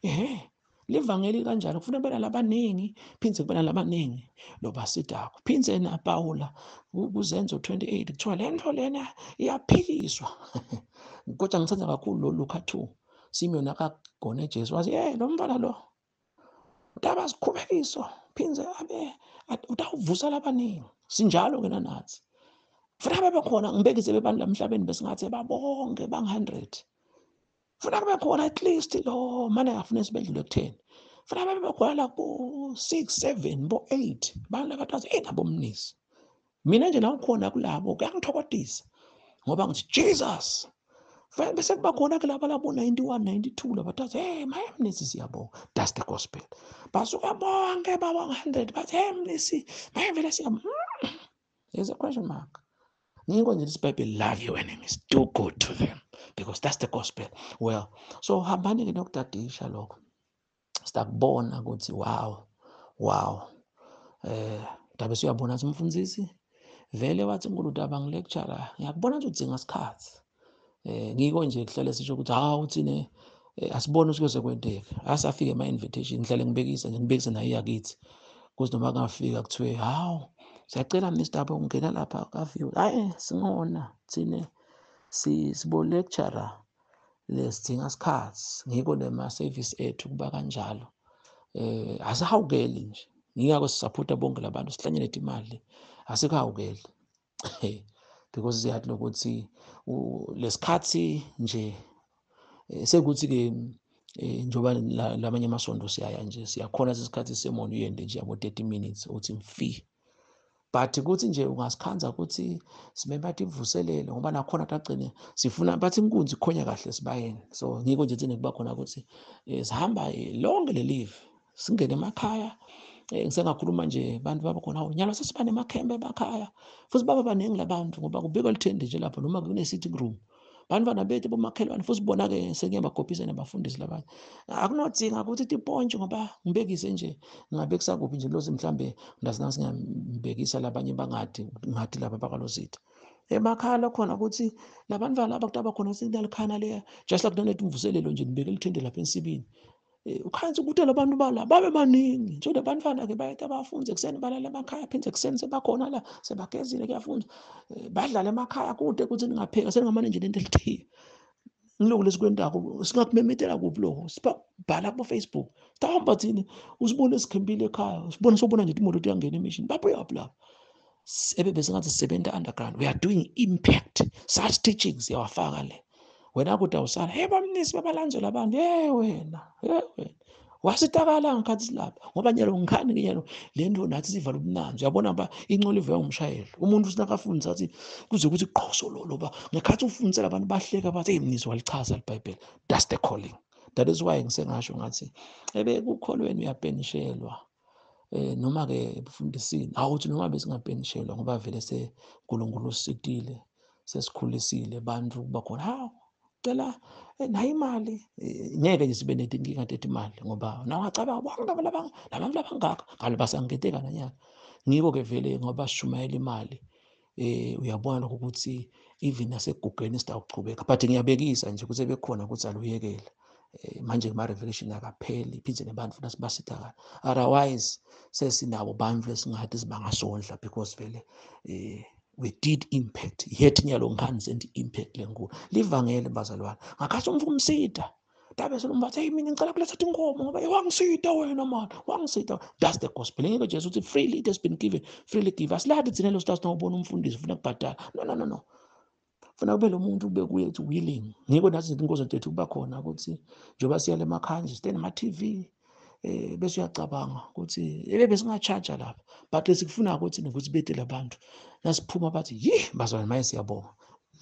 Speaker 1: Ehhe livangeli kanjalo kufuna bena labaningi phindze kubena labaningi lobasidako. Phindze na Paula kuzenzo 28 kuthiwa le nto lena iyaphikiswa. Kodwa ngithanda kakhulu lo Luka 2 Simeon akagone Jesu wathi hey lo mfana lo utaba sikhubekiso phindze abe utawuvusa labaningi. Sinjalo ke nathi funa bebe khona ngibekise bebantu lamhlabeni besingathi babonke bang 100. Funa kube khona at least lo mane afuna sibedlule ku-10. Funa bebe khona la ku 6 7 bo 8 bantu abathathu nabo Mnisi. Mina nje la ngikhona kulabo kuyangithokodisa ngoba ngithi Jesus. Funa bese kuba khona ke laba labo 91 92 labathathu hey maye Mnisi siyabonga. That's the gospel. Basuka bonke ba 100 bathi hey Mnisi maye vele siyabonga. There's a question mark. Ngiko nje this Bible, love your enemies, do good to them, because that's the gospel. Well, so hambani ke nokudadisha lokho. Sitakubona ukuthi wow, wow. Dabe siyabona ukuthi umfundisi vele wathi uNkulunkulu abangilecturer, ngiyakubona ukuthi udzinga isikhathi. Ngiko nje kuhlale sisho ukuthi hawu uthine asibone ukuthi kuze kwenteke. Asafike ama invitation ngihlale ngibekisa nje ngibekise naye yakithi. Kuze noma kungafika kuthiwe hawu siyacela Mr. Abo ungena lapha kaView. Hayi singona thine sibo lecturer lesidinga isikhathi. Ngiko nema service ethu kuba kanjalo. Asihawukeli nje. Ngiyako sisupporta bonke labantu sihlanyele imali. Asihawukeli. Because siyathi lokuthi lesikhathi nje sekuthi ke njoba lamanye amasonto siyaya nje siyakhona isikhathi semoni uyende nje yabo 30 minutes uthi mfi. But kuthi nje ungasikhanza ukuthi simemba ivuselele ngoba nakhona tagcine sifuna bathi inkunzi ikhonya kahle sibayeni. So ngiko nje thina kuba khona ukuthi sihamba lonke le live singene emakhaya. Ngisengakhuluma nje abantu baba khona nyalo sesiba nemakhembe emakhaya futhi baba baningi labantu ngoba kubikwa lithende nje lapho noma kune sitting room. Bantwana bethu bomakhelwane futhi bona ke sengiyabagobhisa nabafundisi labanye. Akunodzinga ukuthi tipontshi ngoba ngibekise nje ngingabekisa kuphi nje lozi mhlambe ndazina singambekisa labanye bangathi ngathi laba bakalozitha. Emakhaya khona ukuthi labantwana laba kutaba khona sinalikhana le just like nonethi imvuselelo nje nibeke lithende lapha ensibini. Ukhanze ukuthi labantu bala babe baningi nje labantwana ke bayeta bafunze kuseni balala emakhaya phindze kuseni sebakhona la sebagezile kuyafunza badlala emakhaya kude ukuthi ningapheka sengingamane nje lento elithiye ngiloko lesikwentako singakumemetela kuphi lokho sibhala kubo Facebook sihamba thini usibone sikhempile ekhaya sibone sobona nje imoto iyangena emission babuya lapha ebe besingathi sisebenza underground. We are doing impact such teachings yawafaka le wena kude awusala hey bamnisi babalandzela abantu hey wena wasitakala ngikhathi silapha ngoba nyalo ngikhani ke nyalo le nto nathi sivala ubunanzi uyabona ba inxolo ivuya ngumshayeli umuntu usinakafundisa athi kuze kuthi qhoso lolo ba ngekhathi ufundisela abantu bahleka bathi hey mnisi walichaza iBhayibheli. That's the calling. That is why ngisengasho ngathi ebe kukholweni uyapenishelwa noma ke ebufundisini awuthi noma besingapenishelwa ngoba vele seNkulunkulu usitile sesikhulisile bantu bakhona hawu cela nayo imali ngeke nje sibe netinkinga tetimali ngoba nawe acabanga bonke labantu labangaka ngalo basangeteka nanyana ngiko ke vele ngoba sishumayela imali uyabona lokho ukuthi even nasegugeni sitawuchubeka but ngiyabekisa nje ukuthi bekhona ukuthi aluyekela manje kuma revelation akapheli phindze nebantu nasibasithakala otherwise sesinabo bantu lesingathi sibangasondla because vele we did impact yet nyalo ngikhanze ndi impact lenkulu livangele bazalwane ngakhathi umfumsida dabe selombatha hey mina ngicela kuletha inkomo ngoba wangisida wena man wangisida. That's the gospel. Ngeke Jesu uthi freely it has been given freely give. Asilathi thina lo stars nobona umfundisi ufuna kubhadala no funa kube lo muntu ube kuye uthi willing. Ngiko nathi inkozo tethu kuba khona ukuthi njengoba siyale emakhaya nje sitene ama TV bese uyacabanga ukuthi ebe besingacharge lapha but lesikufuna ukuthi nokuthi bete labantu nasiphuma bathi yi bazalwane maye siyabonga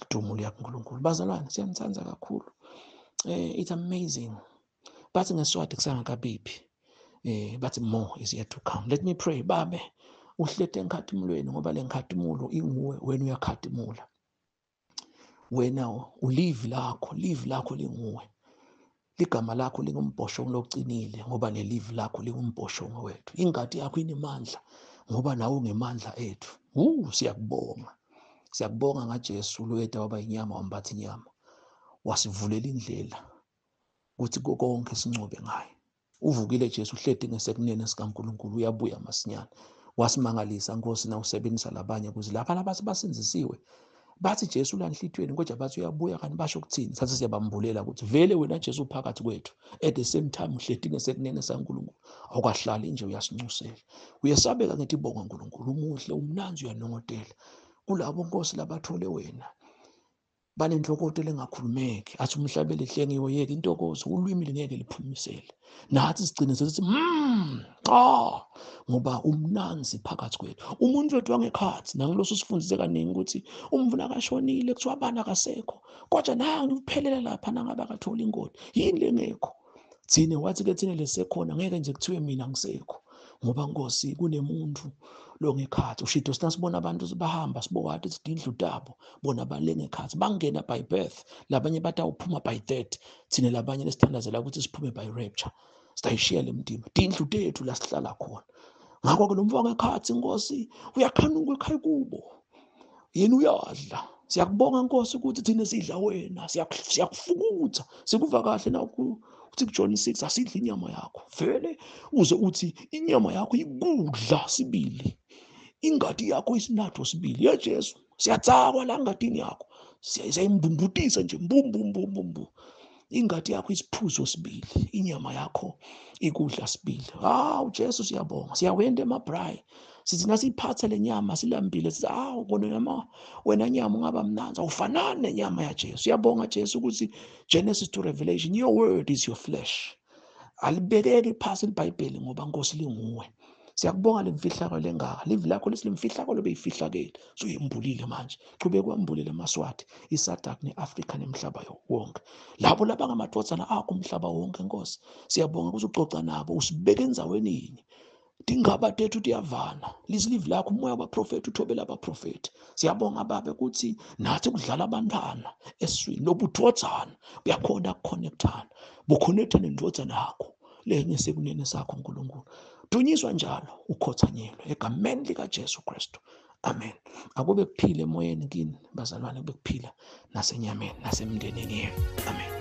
Speaker 1: idumo liyakuNkulunkulu bazalwane siyanithanda kakhulu. It's amazing bathi ngeswati kusangakabibi bathi more is yet to come. Let me pray. Babe uhlete enkhathimulweni ngoba lenkhathimulo inguwe wena uyakhathimula wena ulive lakho live lakho linguwe ligama lakho lingumbhoshongo lokucinile ngoba nelive lakho lingumbhoshongo wethu ingadi yakho inemandla ngoba nawe ungemandla ethu. Siyakubonga siyakubonga ngaJesu lowethu waba inyama wambatha inyama wasivulela indlela ukuthi konke sincobe ngaye. Uvukile Jesu uhleti ngesekunene sikaNkulunkulu uyabuya masinyane wasimangalisa Nkosi na usebenzisa labanye ukuze lapha labathi basinzisiwe bathi Jesu lanhlitweni kodwa bathi uyabuya kanti basho ukuthini sathi siyabambulela ukuthi vele wena Jesu uphakathi kwethu at the same time uhleti ngesekunene saNkulunkulu awukahlali nje uyasincusela uyesabeka ngithi bonga uNkulunkulu umuhle umnanzi uyanongotela kulabo Nkosi labathole wena banenhlokoto lengakhulumeki athi umhlabeli hlengiwe yeke intokozo ulwimi lingeke liphumisele nathi sigcine sithi ngoba umnanzi phakathi kwethu umuntu wethu wangekhathi nangiloso sifundise kaningi ukuthi umvuna akashonile kuthiwa abana akasekho kodwa nangi uphelele lapha nangabe akathola ingodi yini lengekho thine wathi ke thine lesekhona ngeke nje kuthiwe mina ngisekho ngoba Nkosi kunemuntu lo ngekhathi ushido sinasibona abantu bahamba sibowathi sidindlu tabo bona balengekhathi bangena by birth labanye batawuphuma by death thine labanye lesithandazela ukuthi siphume by rapture sitayishiya lemdima dindlu tethu la sihlala khona. Ngakho ke lo mfo ngekhathi Nkosi uyakhanuka ekhaya kubo yena uyadla. Siyakubonga Nkosi ukuthi thine sidla wena siyakufukutha sikuva kahle na uthi kuJohn 6 asidli inyama yakho vele uze uthi inyama yakho ikudla sibili ingadi yakho isinatho sibili ya Jesu siyatsakwa la ngadini yakho siyayimbumbuthisa nje mbumbumbumbu ingadi yakho isiphuzo sibili inyama yakho ikudla sibili. Hawu Jesu siyabonga siyawenda emabraai sithi nasiphatha lenyama silambile sithi hawu kona nyama wena nyama ungaba mnanzi awufanani nenyama ya Jesu. Siyabonga Jesu ukuthi Genesis to Revelation your word is your flesh alibekeki phasi iBhayibheli ngoba Nkosi linguwe. Siyakubonga lemfihlakalo lengaka live lakho lesilemfihlakalo beyifihlakele suyembulile manje chubeka wambulile amaSwati iSADC neAfrika nemhlaba wonke labo labangamadvodzana akho umhlaba wonke Nkosi siyabonga ukuthi ucoca nabo usibeke endzaweni yinye tingaba tethu tiyavana lizilive lakho umoya wabaprofeti uthobela abaprofeti. Siyabonga babe ukuthi nathi kudlala abantwana eswini lobudvodzana uyakhona ukuconnectana buconnecta nendvodzana yakho lengesekunene sakho uNkulunkulu dunyiswa njalo ukhothanyelwe egameni lika Jesu Kristu amen. Akube kuphila emoyeni kini bazalwane kube kuphila nasenyameni nasemndenini yenu amen.